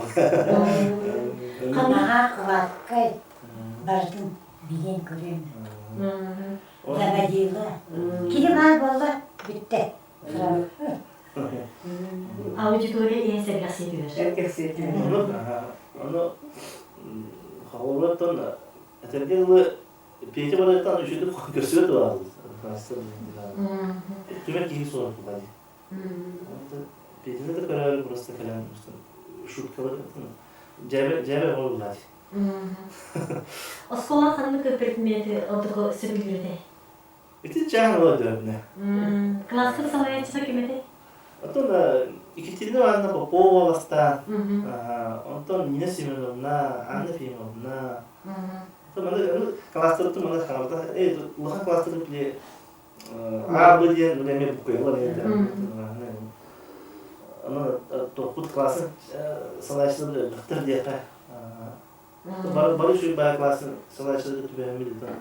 Наһаа кылааккай барытын билэн көрөн. Заводила. Кини баар буолла бүттэ. Аудитория иһин сэргэхсийэ түһэр. Сэргэхсийэ түһэр. Ону холобура этэргэ дылы Петя барыттан үчүгэй көрсүбэт буолаабыт. Түмэр киһи суох буолла дии. Петяны да көрөөрү просто кэлэн шуткалар дьээбэ дьээбэ буолла дии. Оскуола ханнык предмети ордук сөбүлүүр этэй? Ити чаан ыла өйдөөбүнэ. Кылааскын салайааччыта ким этэй? Оттон Екатерина Ивановна Попова бастаан, онтон Нина Семеновна, Анна Ефимовна. Маны класстарбытын маны хаалбата. Улахан класстарбыт били А, Б диэн били эмиэ буккуйалар Аны тохпут классын салайааччылар элбэхтэр диэххэ. Бары бары үчүгэй баай классын салайааччыларга түбэһэммит ыытан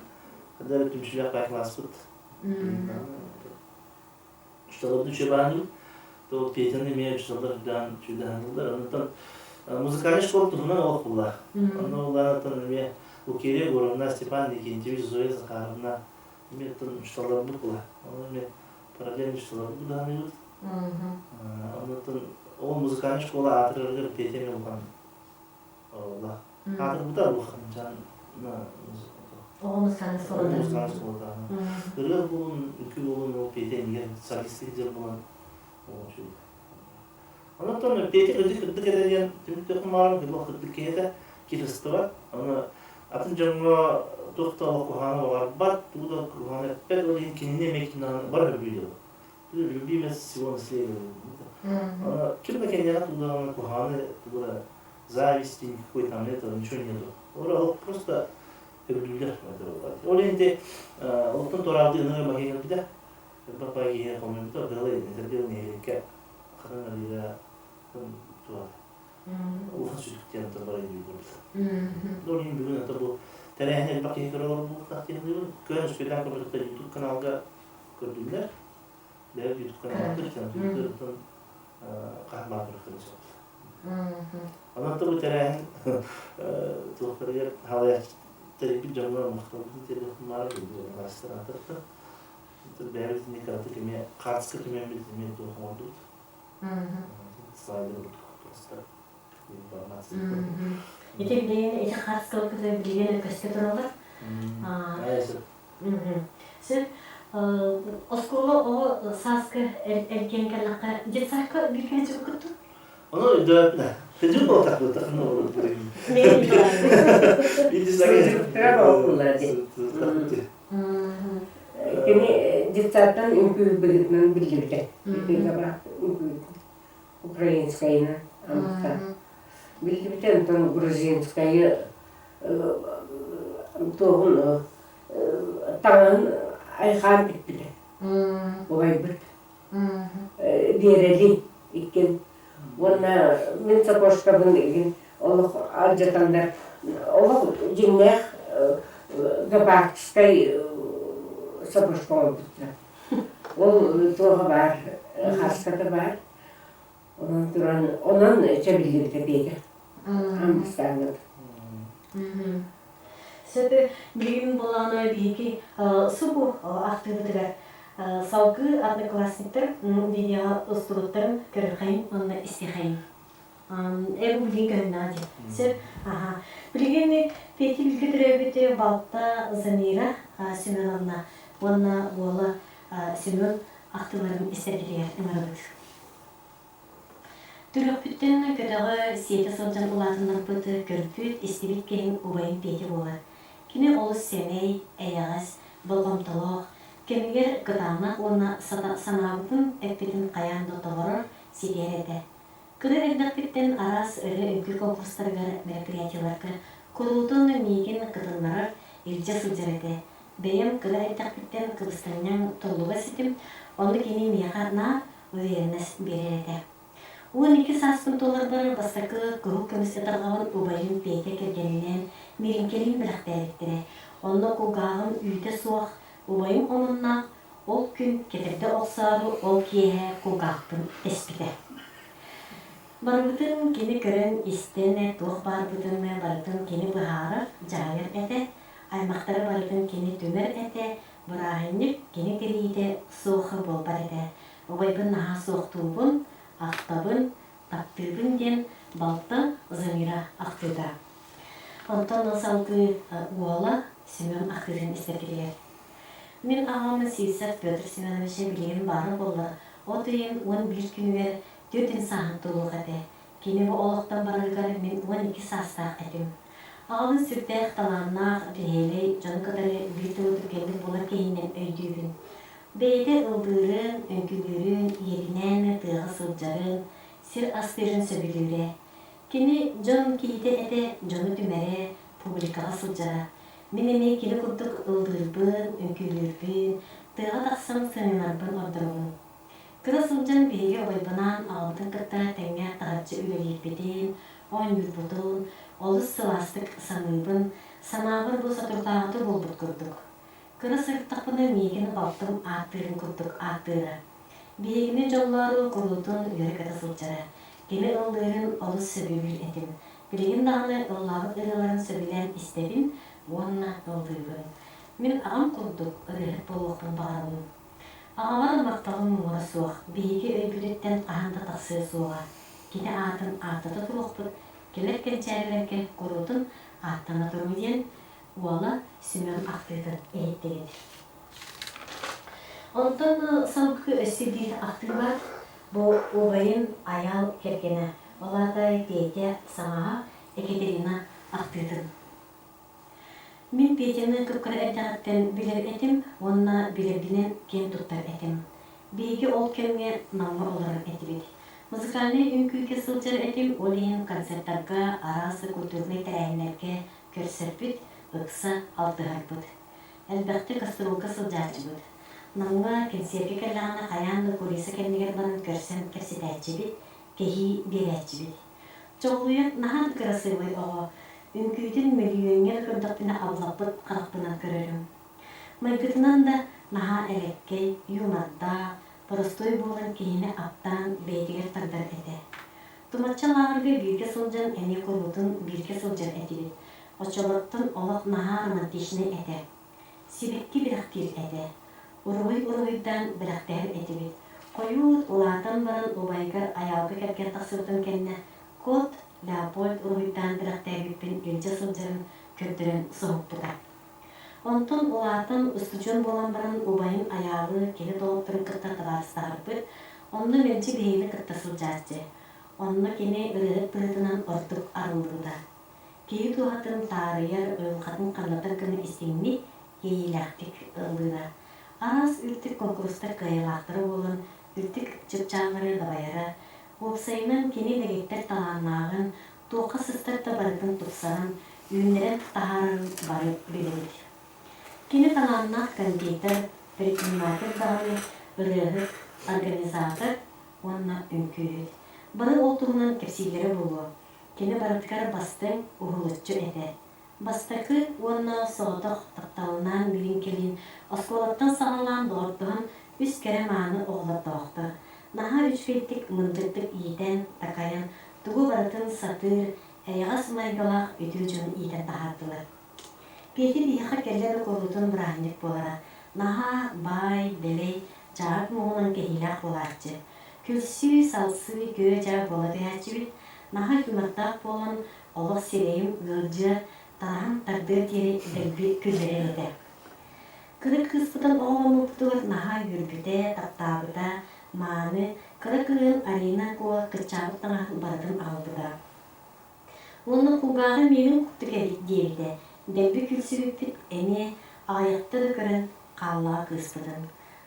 хадары түмсүүлээх баай класспыт. Учууталларбыт үчүгэй баанньыбыт. То Петяны эмиэ учууталлар үрдээн үчүгэйдээн Онтон музыкальный школа туһунан олох булла. Онно улаанаттан эмиэ Лукерия Егоровна, Степан Никитич, Зоя Захаровна эмиэ оттон учууталларбыт була. Ону эмиэ параллельно учууталларбыт даҕаныыбыт. Оннуттан ол музыкальный школа аатырарыгар Петя эмиэ улахан Ола. Аатырбыта улахан дьан Оҕо музыкальный школата. Музыкальный школата. Ырыа буолун, үҥкүү буолун ол Петя иннигэр солистик дьыл буолан Онон Петя кырдьык кырдык этэ диэн түмүктүөххүн баҕарабын, кырдык кырдык киһи этэ, киһи Аны атын дьоҥҥо туох да олох куһаҕаны баҕарбат, тугу да куһаҕаны эппэт, ол иһин кинини эмиэ кинини бары сөбүлүүр. Любимец всего наследия. Аны ким да киниэхэ тугу даҕаны куһаҕаны тугу да зависти никакой там этого ничего нету. Ол просто сөбүлүүллэр. Ол иһин ити олохтон туораабыт ыныгы маһыйан өлбүтэ. Элбэх баай киһи хомуйбута, быһалай этэргэ нэһилиэккэ хатан арыыга туох улахан сүтүк диэн барай диир Ол иһин бүгүн ата бу тэрээһин элбэх киһи көрө олорбуттаах диэн саныыбын. Кыайан успейдаан көрбөтөхтөр YouTube каналга көрдүлэр. Бэйэбит YouTube каналбыт Твиттертан хаһан баар көрүөхтэрин сөп. Онон бу тэрээһин туохтарыгар халайааччы тэрийбит дьоҥҥо махталбытын тиэрдиэхпин баҕарар аатыттан. Бэйэбит итинник кыратык эмиэ хаартыска түмэммит эмиэ туох оҥордубут. Слайдер курдук просто информация. Ити билигин ити хаартыскалар кытары билигин көстө тураллар. Сөп. Оскуола оҕо сааскы эргиэн кэллэххэ детсадка бииргэ дьыбыккыт Ону өйдөөбүнэ. Кыдьык буолтах Кини детсадтан үҥкүү быһыытынан биллибитэ. Украинскайынан амтан. Биллибитэ онтон грузинскайы туоҕун таҥаһын айхаан бүппүтэ. Убайбыт. Биэрэли иккин. Уонна мин сапожкабын игин олох алдьатаннар олох дьиҥнээх габарскай сапожка оҥорбуттар. Ол туоҕа баар, хаската баар. Онон туран, онон чэбиллибитэ Петя. Амбастааннат. Сөп, билигин буолаҕына биһиги субу ахтыыбытыгар. Салгыы одноклассниктар видеоҕа устубуттарын көрүөххэйин уонна истиэхэйин. Эр билигин көһүннэҕэ дии. Сөп. Аха. Билигин Петя бииргэ төрөөбүт балта Замира Семеновна уонна уола Семен ахтыыларын истэргитигэр ыҥырабыт. Төрүөхпүттэн көтөҕө сиэтэ сылдьан улаатыннарбыт, көрбүт, истибит киһиҥ убайым Петя буолар. Кини олус сэмэй, эйэҕэс, болҕомтолоох, кэмигэр кытаанах уонна санаабытын, эппитин хайаан да толорор, ситиһэр этэ. Кыра эрдэхпиттэн араас ырыа-үҥкүү конкурстарыгар, мероприятиеларга куруутун миигин кытыннарар, илдьэ сылдьар этэ. Бэйэм кыра эрдэхпиттэн кыбыстанньаҥ толлугас этим, ону кини миэхэ наар уверенность биэрэр этэ. 12 сааспын туоларбар бастакы кыһыл көмүс ытарҕабын убайым Петя кэргэнинээн Мириҥкэлиин бэлэхтээбиттэрэ. Онно кулгааҕым үүтэ суох, убайым омуннаах ол күн кэтэрдэ охсоору ол киэһэ кулгаахпын тэспитэ. Барыбытын кини көрөн-истэн, туох баарбытын барытын кини быһаарар, дьаһайар этэ, аймахтары барытын кини түмэр этэ, бырааһынньык кини тириитэ суох буолбат этэ. Убайбын наһаа суохтуубун, ахтабын, таптыыбын диэн балта Замира ахтыыта. Онтон салгыы уола Семен ахтыытын истэргитигэр. Мин аҕам Сивцев Петр Семенович билигин баара буоллар, от ыйын 11 күнүгэр 4 сааһын туолуох этэ. Кини бу олохтон барарыгар мин 12 саастаах этим. Аҕабын сүрдээх талааннаах, бэһиэлэй, дьону кытары биир тылы түргэнник булар киһинэн өйдүүбүн. Бэйэтэ ыллыырын, үҥкүүлүүрүн, ийэтинээн тыаҕа сылдьарын, сир астыырын сөбүлүүрэ. Кини дьон киһитэ этэ, дьону түмэрэ, публикаҕа сылдьара. Мин эмиэ кини курдук ыллыырбын, үҥкүүлүүрбүн, тыаҕа тахсан сынньанарбын ордоробун. Кыра сылдьан биһиги убайбынаан аҕабытын кытта тэҥҥэ таһырдьа үлэлиирбитин, оонньуурбутун олус сылаастык саныыбын, санаабар бу соторутааҕыта буолбут курдук. Кыра сырыттахпына миигин балтым ааттыырын курдук ааттыыра. Биһигини дьоллоору куруутун үөрэ-көтө сылдьара. Кини ыллыырын олус сөбүлүүр этим. Билигин даҕаны ыллаабыт ырыаларын сөбүлээн истэбин уонна ыллыыбын. Мин аҕам курдук ырыаһыт буолуохпун баҕарабын. Аҕабар махталым муҥура суох, биһиги өйбүтүттэн хаһан да тахсыа суоҕа. Кини аатын ааттата туруохпут, кэлэр кэнчээрилэргэ куруутун ааттана туруҥ диэн уола Семен ахтыытын иһиттигит. Онтон салгыы өссө биир ахтыы баар. Бу убайын Айаал кэргэнэ, ол аата Петя саҥаһа Екатерина ахтыытын. Мин Петяны кып-кыра эрдэҕиттэн билэр этим уонна билэрбинэн киэн туттар этим. Биһиги ол кэмҥэ Намҥа олорор этибит. Музыкальнай үҥкүүгэ сылдьар этим, ол иһин концертарга, араас культурнай тэрээһиннэргэ көрсөрбүт, ыкса алтыһарбыт. Элбэхтик гастролга сылдьааччыбыт. Намҥа кэнсиэргэ кэллэҕинэ хайаан да кулиса кэннигэр баран көрсөн кэпсэтээччибит, кэһии биэрээччибит. Чоҕулуйан наһаа да кырасыабай оҕо, үҥкүүтүн мөлүйүөҥҥэ да көрдөхпүнэ абылаппыт харахпынан көрөрүм. Майгытынан да наһаа элэккэй, юмордаах, боростуой буолан киһини аптаан бэйэтигэр тардар этэ. Тумачча лааҕырга бииргэ сылдьан эмиэ куруутун бииргэ сылдьар этибит. Оччолортон олох наһаа романтичнай этэ. Сибэкки бэлэхтиир этэ. Уруһуй уруһуйдаан бэлэхтэһэр этибит. Хойуут улаатан баран убайыгар Айаалга кэргэн тахсыбытым кэннэ Кот Леопольд уруһуйдаан бэлэхтээбиппин илдьэ сылдьарын көрдөрөн соһуппута. Онтон улаатан устудьуон буолан баран убайым Айаалы кини доҕотторун кытта табаарыстаһарбыт, онно мэлдьи биһигини кытта сылдьааччы. Онно кини ырыаһыт быһыытынан ордук арыллыбыта. Киһи дууһатын таарыйар, уйулҕатын ханнатар гына истиҥник, иэйиилээхтик ыллыыра. Араас үрдүк куонкурустар кыайыылаахтара буолан, үрдүк чыпчааллары дабайара. Уопсайынан, кини дэгиттэр талааннааҕын, туохха сыстар да барытын тупсаран, үүннэрэн таһаарарын бары билэбит. Кини талааннаах кондитер, предприниматель даҕаны, ырыаһыт, организатор уонна үҥкүүһүт. Бары ол туһунан кэпсииллэрэ буолуо. Кини барытыгар бастыҥ, уһулуччу этэ. Бастакы уонна соҕотох тапталынаан билин-кэлин оскуолаттан саҕалаан доҕордоһон үс кэрэ-мааны оҕолордоохтор. Наһаа үчүгэйдик, мындырдык иитэн, такайан, тугу барытын сатыыр, эйэҕэс майгылаах үтүө дьон иитэн таһаардылар. Петя биһиэхэ кэллэ да куруутун бырааһынньык буолара. Наһаа баай, дэлэй, чаҕык муҥунан кэһиилээх буолааччы. Күлсүү-салсыы, күө-дьаа буола түһээччибит. Наһаа кыыматтаах буолан, олох сирэйим ыалдьыар, тараһан тардыар диэри дэлби күллэрэр этэ. Кыра кыыспытын оҕоломмуппутугар наһаа үөрбүтэ, таптаабыта, мааны, кыра кыыһын Арина Куо кыччаабыт таҥаһын барытын аҕалбыта. Уонна кулгааҕым миигин курдук эбит диэбитэ, дэлби күлсүбүппүт эмиэ аҕыйахта да көрөн хааллаҕа кыыспытын.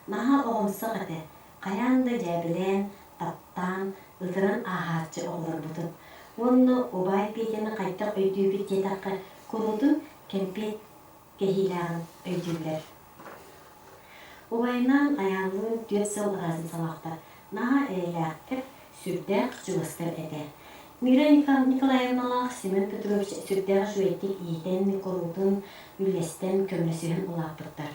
Наһаа оҕомсох этэ, хайаан да дьээбэлээн, таптаан, ытыран ааһааччы оҕолорбутун. Уонна убаай Петяны хайдах өйдүүбүт диэтэххэ, куруутун кэмпиэт кэһиилээҕин өйдүүллэр. Убайынаан Айааллыын 4 сыл разницалаахтар, наһаа эйэлээхтэр, сүрдээх чугастар этэ. Мира Николаевналаах Семен Петрович сүрдээх үчүгэйдик иитэн, куруутун үллэстэн, көмөлөсүһэн улааппыттар.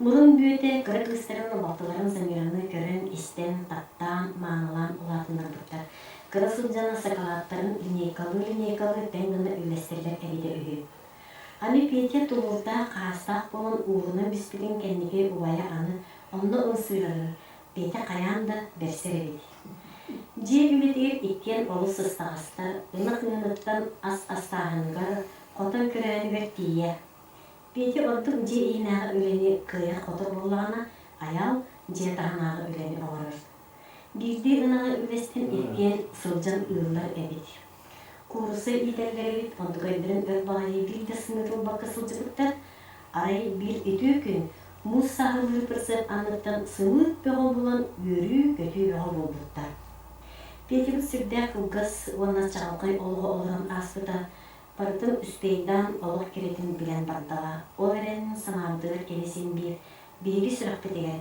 Мурун бүөтэ кыра кыыстарын балтыларын Замираны көрөн-истэн, таптаан, маанылаан улаатыннарбыттар. Кыра сылдьан сакалааттарын линейкалыы-линейкалыы тэҥ гына үллэстэллэр эбитэ үһү. Аны Петя тулуурдаах, хаастаах буолан уурунан бүспүтүн кэнники убайа аны онно ымсыырарын Петя хайаан да бэрсэр эбит. Дьиэ үлэтигэр иккиэн олус сыстаҕастар, ынах ыаныттан ас астааһыныгар, хотон көрөөнүгэр тиийэ. Петя ордук дьиэ иһинээҕи үлэни кыайар-хотор буоллаҕына, Айаал дьиэ таһынааҕы үлэни оҥорор. Биирдии ынаҕы үллэстэн иккиэн сылдьан ыыллар эбит. Куурусса иитэллэр эбит, онтукайдарын өр баҕайы биир да сымыыт ылбакка сылдьыбыттар. Арай биир үтүө күн муус сааһылыыр прицеп анныттан сымыыт бөҕө булан үөрүү-көтүү бөҕө буолбуттар. Петябыт сүрдээх кылгас уонна чаҕылхай олоҕу олорон ааспыта, барытын үспэйдаан олох кэрэтин билэн бардаҕа. Ол эрэн санаабытыгар кини син биир биһиги сүрэхпитигэр,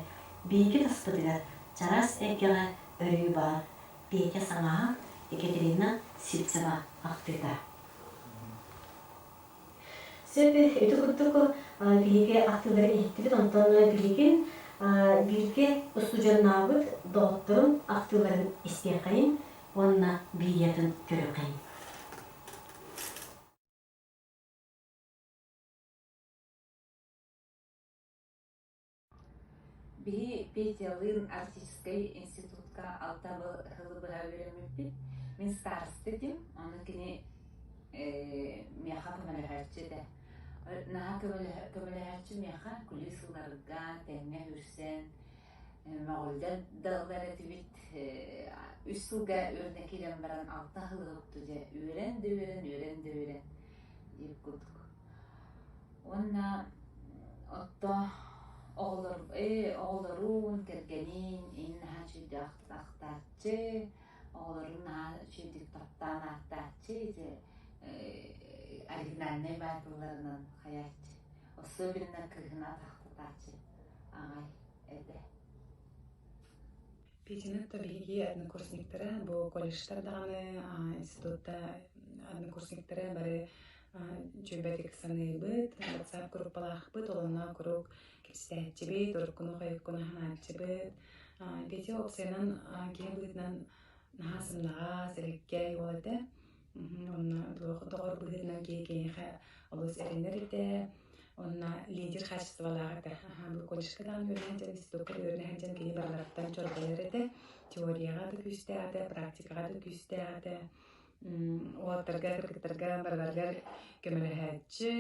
биһиги таспытыгар чараас эйгэҕэ өрүү баар Петя саҥаһа Екатерина Сивцева ахтыыта. Сөп, ити курдук биһиги ахтыылары иһиттибит, онтон билигин бииргэ устудьуоннаабыт доҕотторун ахтыыларын истиэххэйин уонна видеотын көрүөххэйин. Биһи Петялыын Арктическай институтка алта сылы быһа үөрэммиппит. Мин староста этим, ону кини миэхэ көмөлөһөөччү этэ. Наһаа көмөлөһөөччү миэхэ күлүү сылларга тэҥҥэ үрсэн, мөҕүллэн да ылар этибит. Үс сылга үөрэнэ киирэн баран алта сылы дьэ үөрэн да үөрэн, үөрэн да үөрэн диир курдук. Уонна отто оҕолор оҕолорун, кэргэнин иһин наһаа үчүгэйдик ахтааччы, оҕолорун наһаа үчүгэйдик таптаан ааттааччы ити оригинальнай баай тылларынан хайааччы. Особенно кыһын атахтатааччы аҕай этэ. Петяны биһиги однокурсниктара бу колледжтар даҕаны институтта однокурсниктара бары үчүгэйдик саныыбыт, WhatsApp группалаахпыт, олонно куруук кэпсэтээччибит, уруккуну-хойуккуну санааччыбыт. Петя уопсайынан киһи быһыытынан наһаа сымнаҕас, элэккэй уол этэ. Онно доҕор быһыытынан киһи киниэхэ олус эрэнэр этэ. Онно лидер хаачыстыбалаах этэ. Бу колледжка даҕаны үөрэнэ сылдьан, институкка да үөрэнэ сылдьан кини барыларыттан чорбойор этэ. Теорияҕа да күүстээх этэ, практикаҕа да күүстээх этэ. Уолаттарга, кыргыттарга барыларыгар көмөлөһөөччү.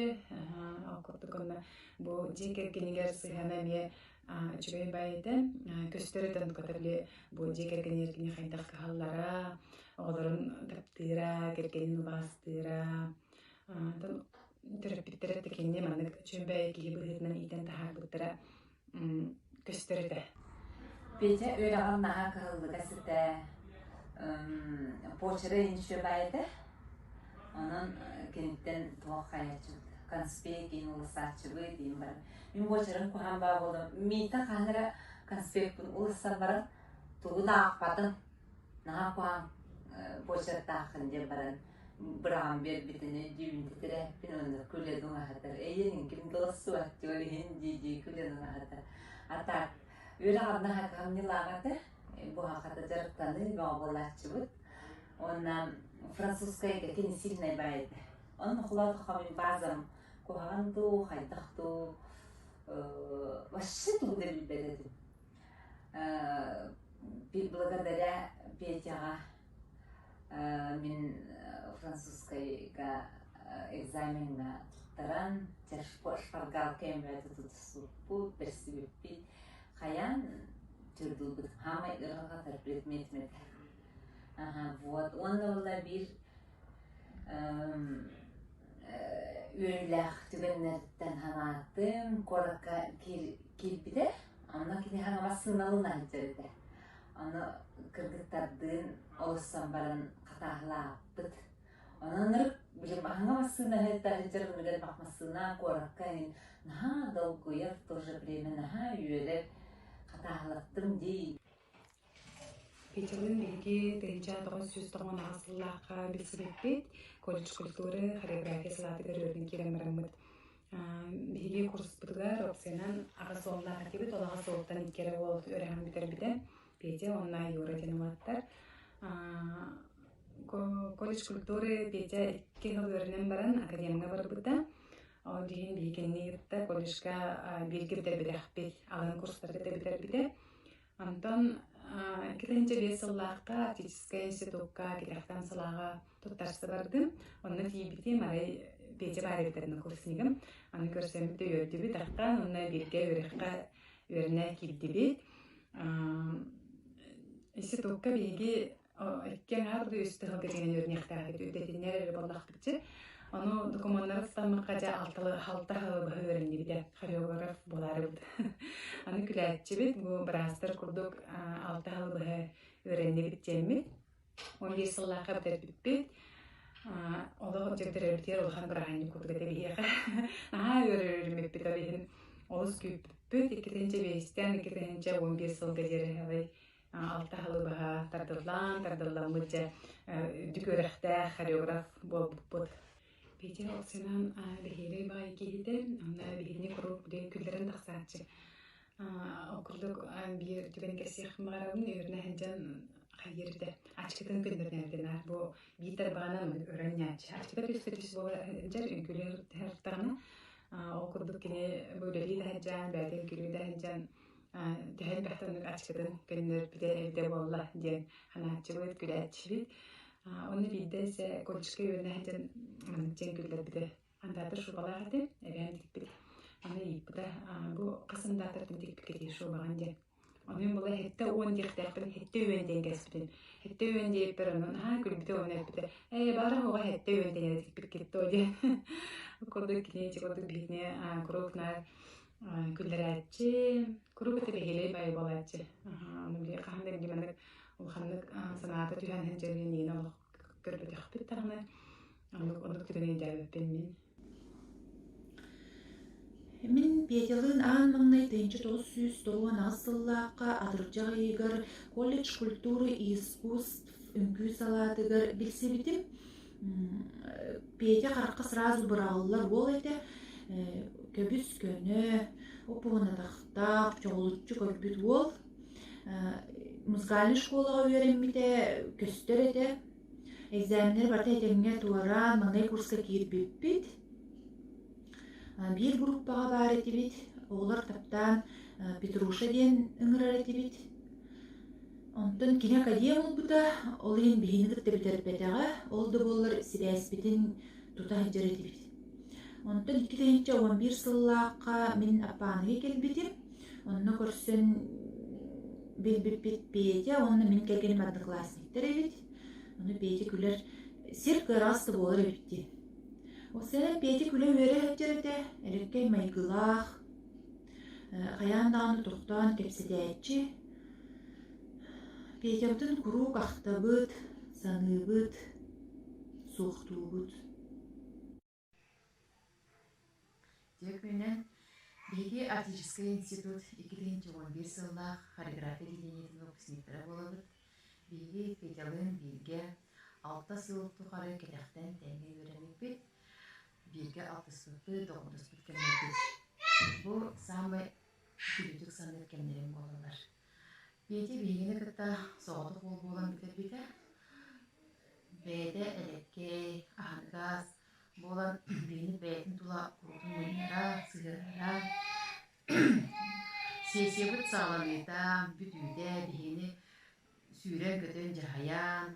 Ол курдук онно бу дьиэ кэргэнигэр сыһыана эмиэ үчүгэй баай этэ. Көстөр этэ онтуката били бу дьиэ кэргэнигэр кини хайдах кыһаллара, оҕолорун таптыыра, кэргэнин убаастыыра. Онтон төрөппүттэрэ кинини маннык үчүгэй киһи быһыытынан иитэн таһаарбыттара көстөр этэ. Петя үөрэҕин наһаа кыһаллыгас этэ, почера инчүө баай этэ. Онон киниттэн туох хайааччыбыт, конспект диэн уларсааччыбыт диэн баран. Мин буочарым куһаҕан баа буолан, миитэ хаһан эрэ конспекпын уларсан баран тугу да аахпатым. Наһаа куһаҕан почерктааххын диэн баран быраҕан биэрбитин өйдүүбүн титирээппин уонна күлэн уҥаһатар эйиэнин ким голосуаттыыр иһин дии-дии күлэн уҥаһатар а так үөрэх аннаһа кыһамньылаах этэ буһахата дьарыктаныы бөҕө буолааччыбыт уонна французскайга кини сильнай баай этэ онно холоотоххо мин базам куһаҕан дуу хайдах дуу. Вообще тугу да билбэт этим. Благодаря Петяҕа мин французскайга экзамеҥҥа туттаран, шпаргалка эмээтэ тутуспуппут, бэрсибиппит. Хайаан түрдүлбүт хаамай ыарырҕатар предметим этэ. Вот. Уонна була биир үөрүүлээх түгэннэртэн санаатым, куоракка киирбитэ. Онно кини хаҥа массыыналыын сылдьар этэ. Ону кыргыттардыын олорсон баран хатааһылааппыт. Онон ырык билим аһаҥа массыына сылдьар элбэх массыына куоракка иһин наһаа долгуйар, в то же время наһаа үөрэр, хатааһылаттым дии. Петялыын биһиги 1998 сыллаахха билсибиппит. Колледж культуры, хореография салаатыгар үөрэнэн киирэн бараммыт. Биһиги курспутугар опциянан аҕыс уоллаах этибит. Ол аҕыс уолтан икки эрэ уол үөрэҕин бүтэрбитэ. Петя уонна Юра диэн уолаттар. Колледж культуры Петя икки сыл үөрэнэн баран академияҕа барбыта. Ол иһин биһиги кинини кытта колледжка бииргэ бүтэрбэтэхпит. Алын курстарга да бүтэрбитэ. Онтон 2005 сыллаахха Арктическай институкка кэтэхтэн салааҕа туттарса бардым. Онно тиийбитим, арай Петя баар эбит однокурсникым. Аны көрсөммүт үөрдүбүт ахтан, онно бииргэ үөрэххэ үөрэнэ киирдибит. Институкка биһиги икки аҥаар да үс тыһылга дьиҥэн үөрэниэхтээх үрдэтиннэр эрэ буоллахпытчы. Ону докумуоннары ыстаммакка дьэ алта сылы быһа үөрэннибитэ хореограф буолаарыбыт. Аны күлээччибит бу быраастар курдук 6 сылы быһа үөрэннибит диэммит. 11 сыллаахха бүтэрбиппит. Олох дьөгдөрөбүтүгэр улахан бырааһынньык курдук этэ биһиэхэ. Наһаа үөрэрмиппит ол иһин олус күүппүппүт. 2005-тэн 2011 сылга диэри алта сылы быһа тардыллаан, тардылламмыт дьэ үрдүк үөрэхтээх хореограф буолбуппут. Петя Оксанан бэһиэлэй баай киһитэ, онно биһигини куруук күллэрэн тахсааччы. Ол курдук биир түгэн кэпсиэхпин баҕарабын, үөрэнэ сылдьан хайыыр этэ. Аччытын көннөрүнээбитинээр бу биир тарбаҕынан өрөн ньааччы. Аччыта түстэ түс буола сылдьар, үҥкүүлүү сырыттаҕына, ол курдук кини бу үлэлии да сылдьан, бэйэтэ үҥкүүлүү да сылдьан төһө элбэхтэн аччытын көннөрбүтэ эбитэ буолла диэн санааччыбыт, күлээччибит. Онно биирдэ сэ колледжка үөрэнэ сылдьан маннык диэн күллэрбитэ. Андаатар шубалаах этим, эбээм тикпит. Аны ыйыппыта, бу хас андаатартан тикпиккитий шубаҕын диэн. Ону мин була 70 диэхтээхпин, 70 диэн кэспитим. 70 диэбиппэр онон наһаа күлбүтэ уонна эппитэ, ээ баара оҕо 70 диэн тикпиккит дуо диэн. Курдук кини ити курдук биһигини куруук наар күллэрээччи, куруук это бэһиэлэй баайы буолааччы. Ону били хаһан да били маннык улаханнык санаата түһэн сылдьарын иин олох көрбөтөхпүт даҕаны. Оннук оннук түгэни өйдөөбөппүн мин. Мин Петялыын аан маҥнай 1998 сыллаахха атырдьах ыйыгар колледж культуры и искусств үҥкүү салаатыгар билсибитим. Петя харахха сразу быраҕыллар уол этэ, көбүс-көнө, уп-уһун атахтаах, чоҕулуччу көрбүт уол. Музыкальнай школаҕа үөрэммитэ көстөр этэ. Экзаменнары барыта этэҥҥэ туораан, маҥнай курска киирбиппит. Биир группаҕа баар этибит, оҕолор таптаан Петруша диэн ыҥырар этибит. Онтон кини академ ылбыта, ол иһин биһигини кытта бүтэрбэтэҕэ, ол да буоллар сибээспитин тута сылдьар этибит. Онтон 2011 сыллаахха мин Аппааныга кэлбитим, онно көрсөн билбиппит Петя уонна мин кэргэним одноклассниктар эбит. Ону Петя күлэр, сир кыараҕас да буолар эбит дии. Ол сэрэ Петя күлэ-үөрэ сылдьар этэ, элэккэй майгылаах, хайаан даҕаны тохтоон кэпсэтээччи. Петябытын куруук ахтабыт, саныыбыт, суохтуубут. Дьэ күнүнэн биһиги Арктическай институт 2011 сыллаах хореография отделениетын выпускниктара буолабыт. Биһиги Петялыын бииргэ 6 сыл тухары кэтэхтэн тэҥҥэ үөрэммиппит, бииргэ алтыспыппыт, доҕордоспут кэмнэрбит. Бу саамай күндүтүк саныыр кэмнэрим буолаллар. Петя биһигини кытта соҕотох уол буолан бүтэрбитэ. Бэйэтэ элэккэй, аһыныгас буолан биһигини бэйэтин тула куруутун мунньара, сыһыарара. Сессиябыт саҕаланыыта, бүтүүтэ биһигини сүүрэн-көтөн дьаһайан,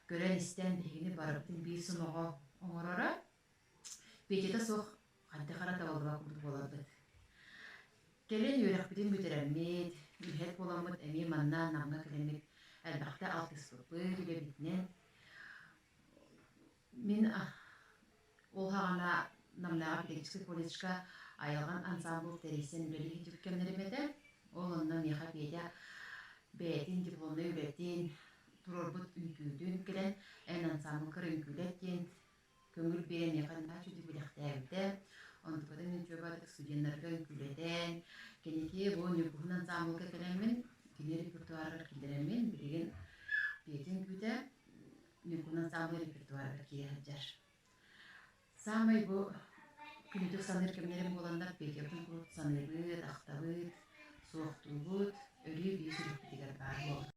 көрөн-истэн биһигини барыбытын биир сомоҕо оҥороро. Петята суох хайдах эрэ табыллыбат курдук буоларбыт. Кэлин үөрэхпитин бүтэрэммит, үлэһит буоламмыт эмиэ манна Намҥа кэлэммит элбэхтэ алтыспыппыт үлэбитинэн. Мин ол саҕана Намнааҕы педагогическай колледжка айылҕан ансаамбыл тэрийсэн үлэлии сылдьыбыт кэмнэрим этэ. Ол онно миэхэ Петя бэйэтин дипломнай үлэтин, туруорбут үҥкүүтүн кэлэн эн ансаамбылгар үҥкүүлэт диэн көҥүл биэрэн миэхэ наһаа үчүгэй бэлэхтээбитэ. Онтукатын мин үчүгэй студеннарга үҥкүүлэтэн, кэнники бу Ньургуһун ансаамбылга кэлэммин, кини репертуарыгар киллэрэммин, билигин Петя үҥкүүтэ Ньургуһун ансаамбыл репертуарыгар киирэ сылдьар. Саамай бу күндү саныыр кэмнэрим буоланнар Петябытын куруук саныыбыт, ахтабыт, суохтуубут, өрүү биир сүрэхпитигэр баар буолар.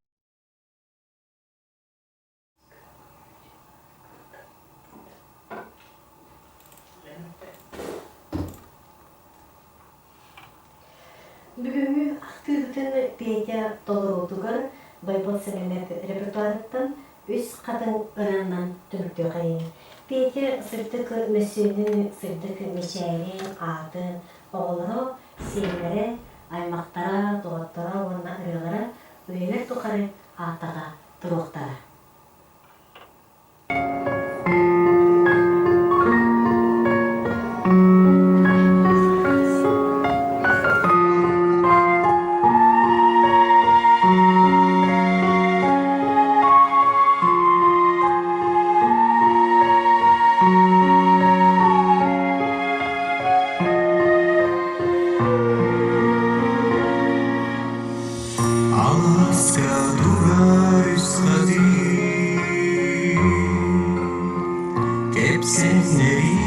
Бүгүҥҥү ахтыыбытын Петя толоруутугар Байбал Сэмэнэп репертуарыттан үс хатыҥ ырыанан түмүктүөхэйиҥ. Петя сырдык мөссүөнүн, сырдык мичээрин, аатын, оҕолоро, сиэннэрэ, аймахтара, доҕотторо уонна ырыалара үйэлэр тухары ааттата туруохтара. Алааска турар үс хатыҥ, кэпсэннэрии.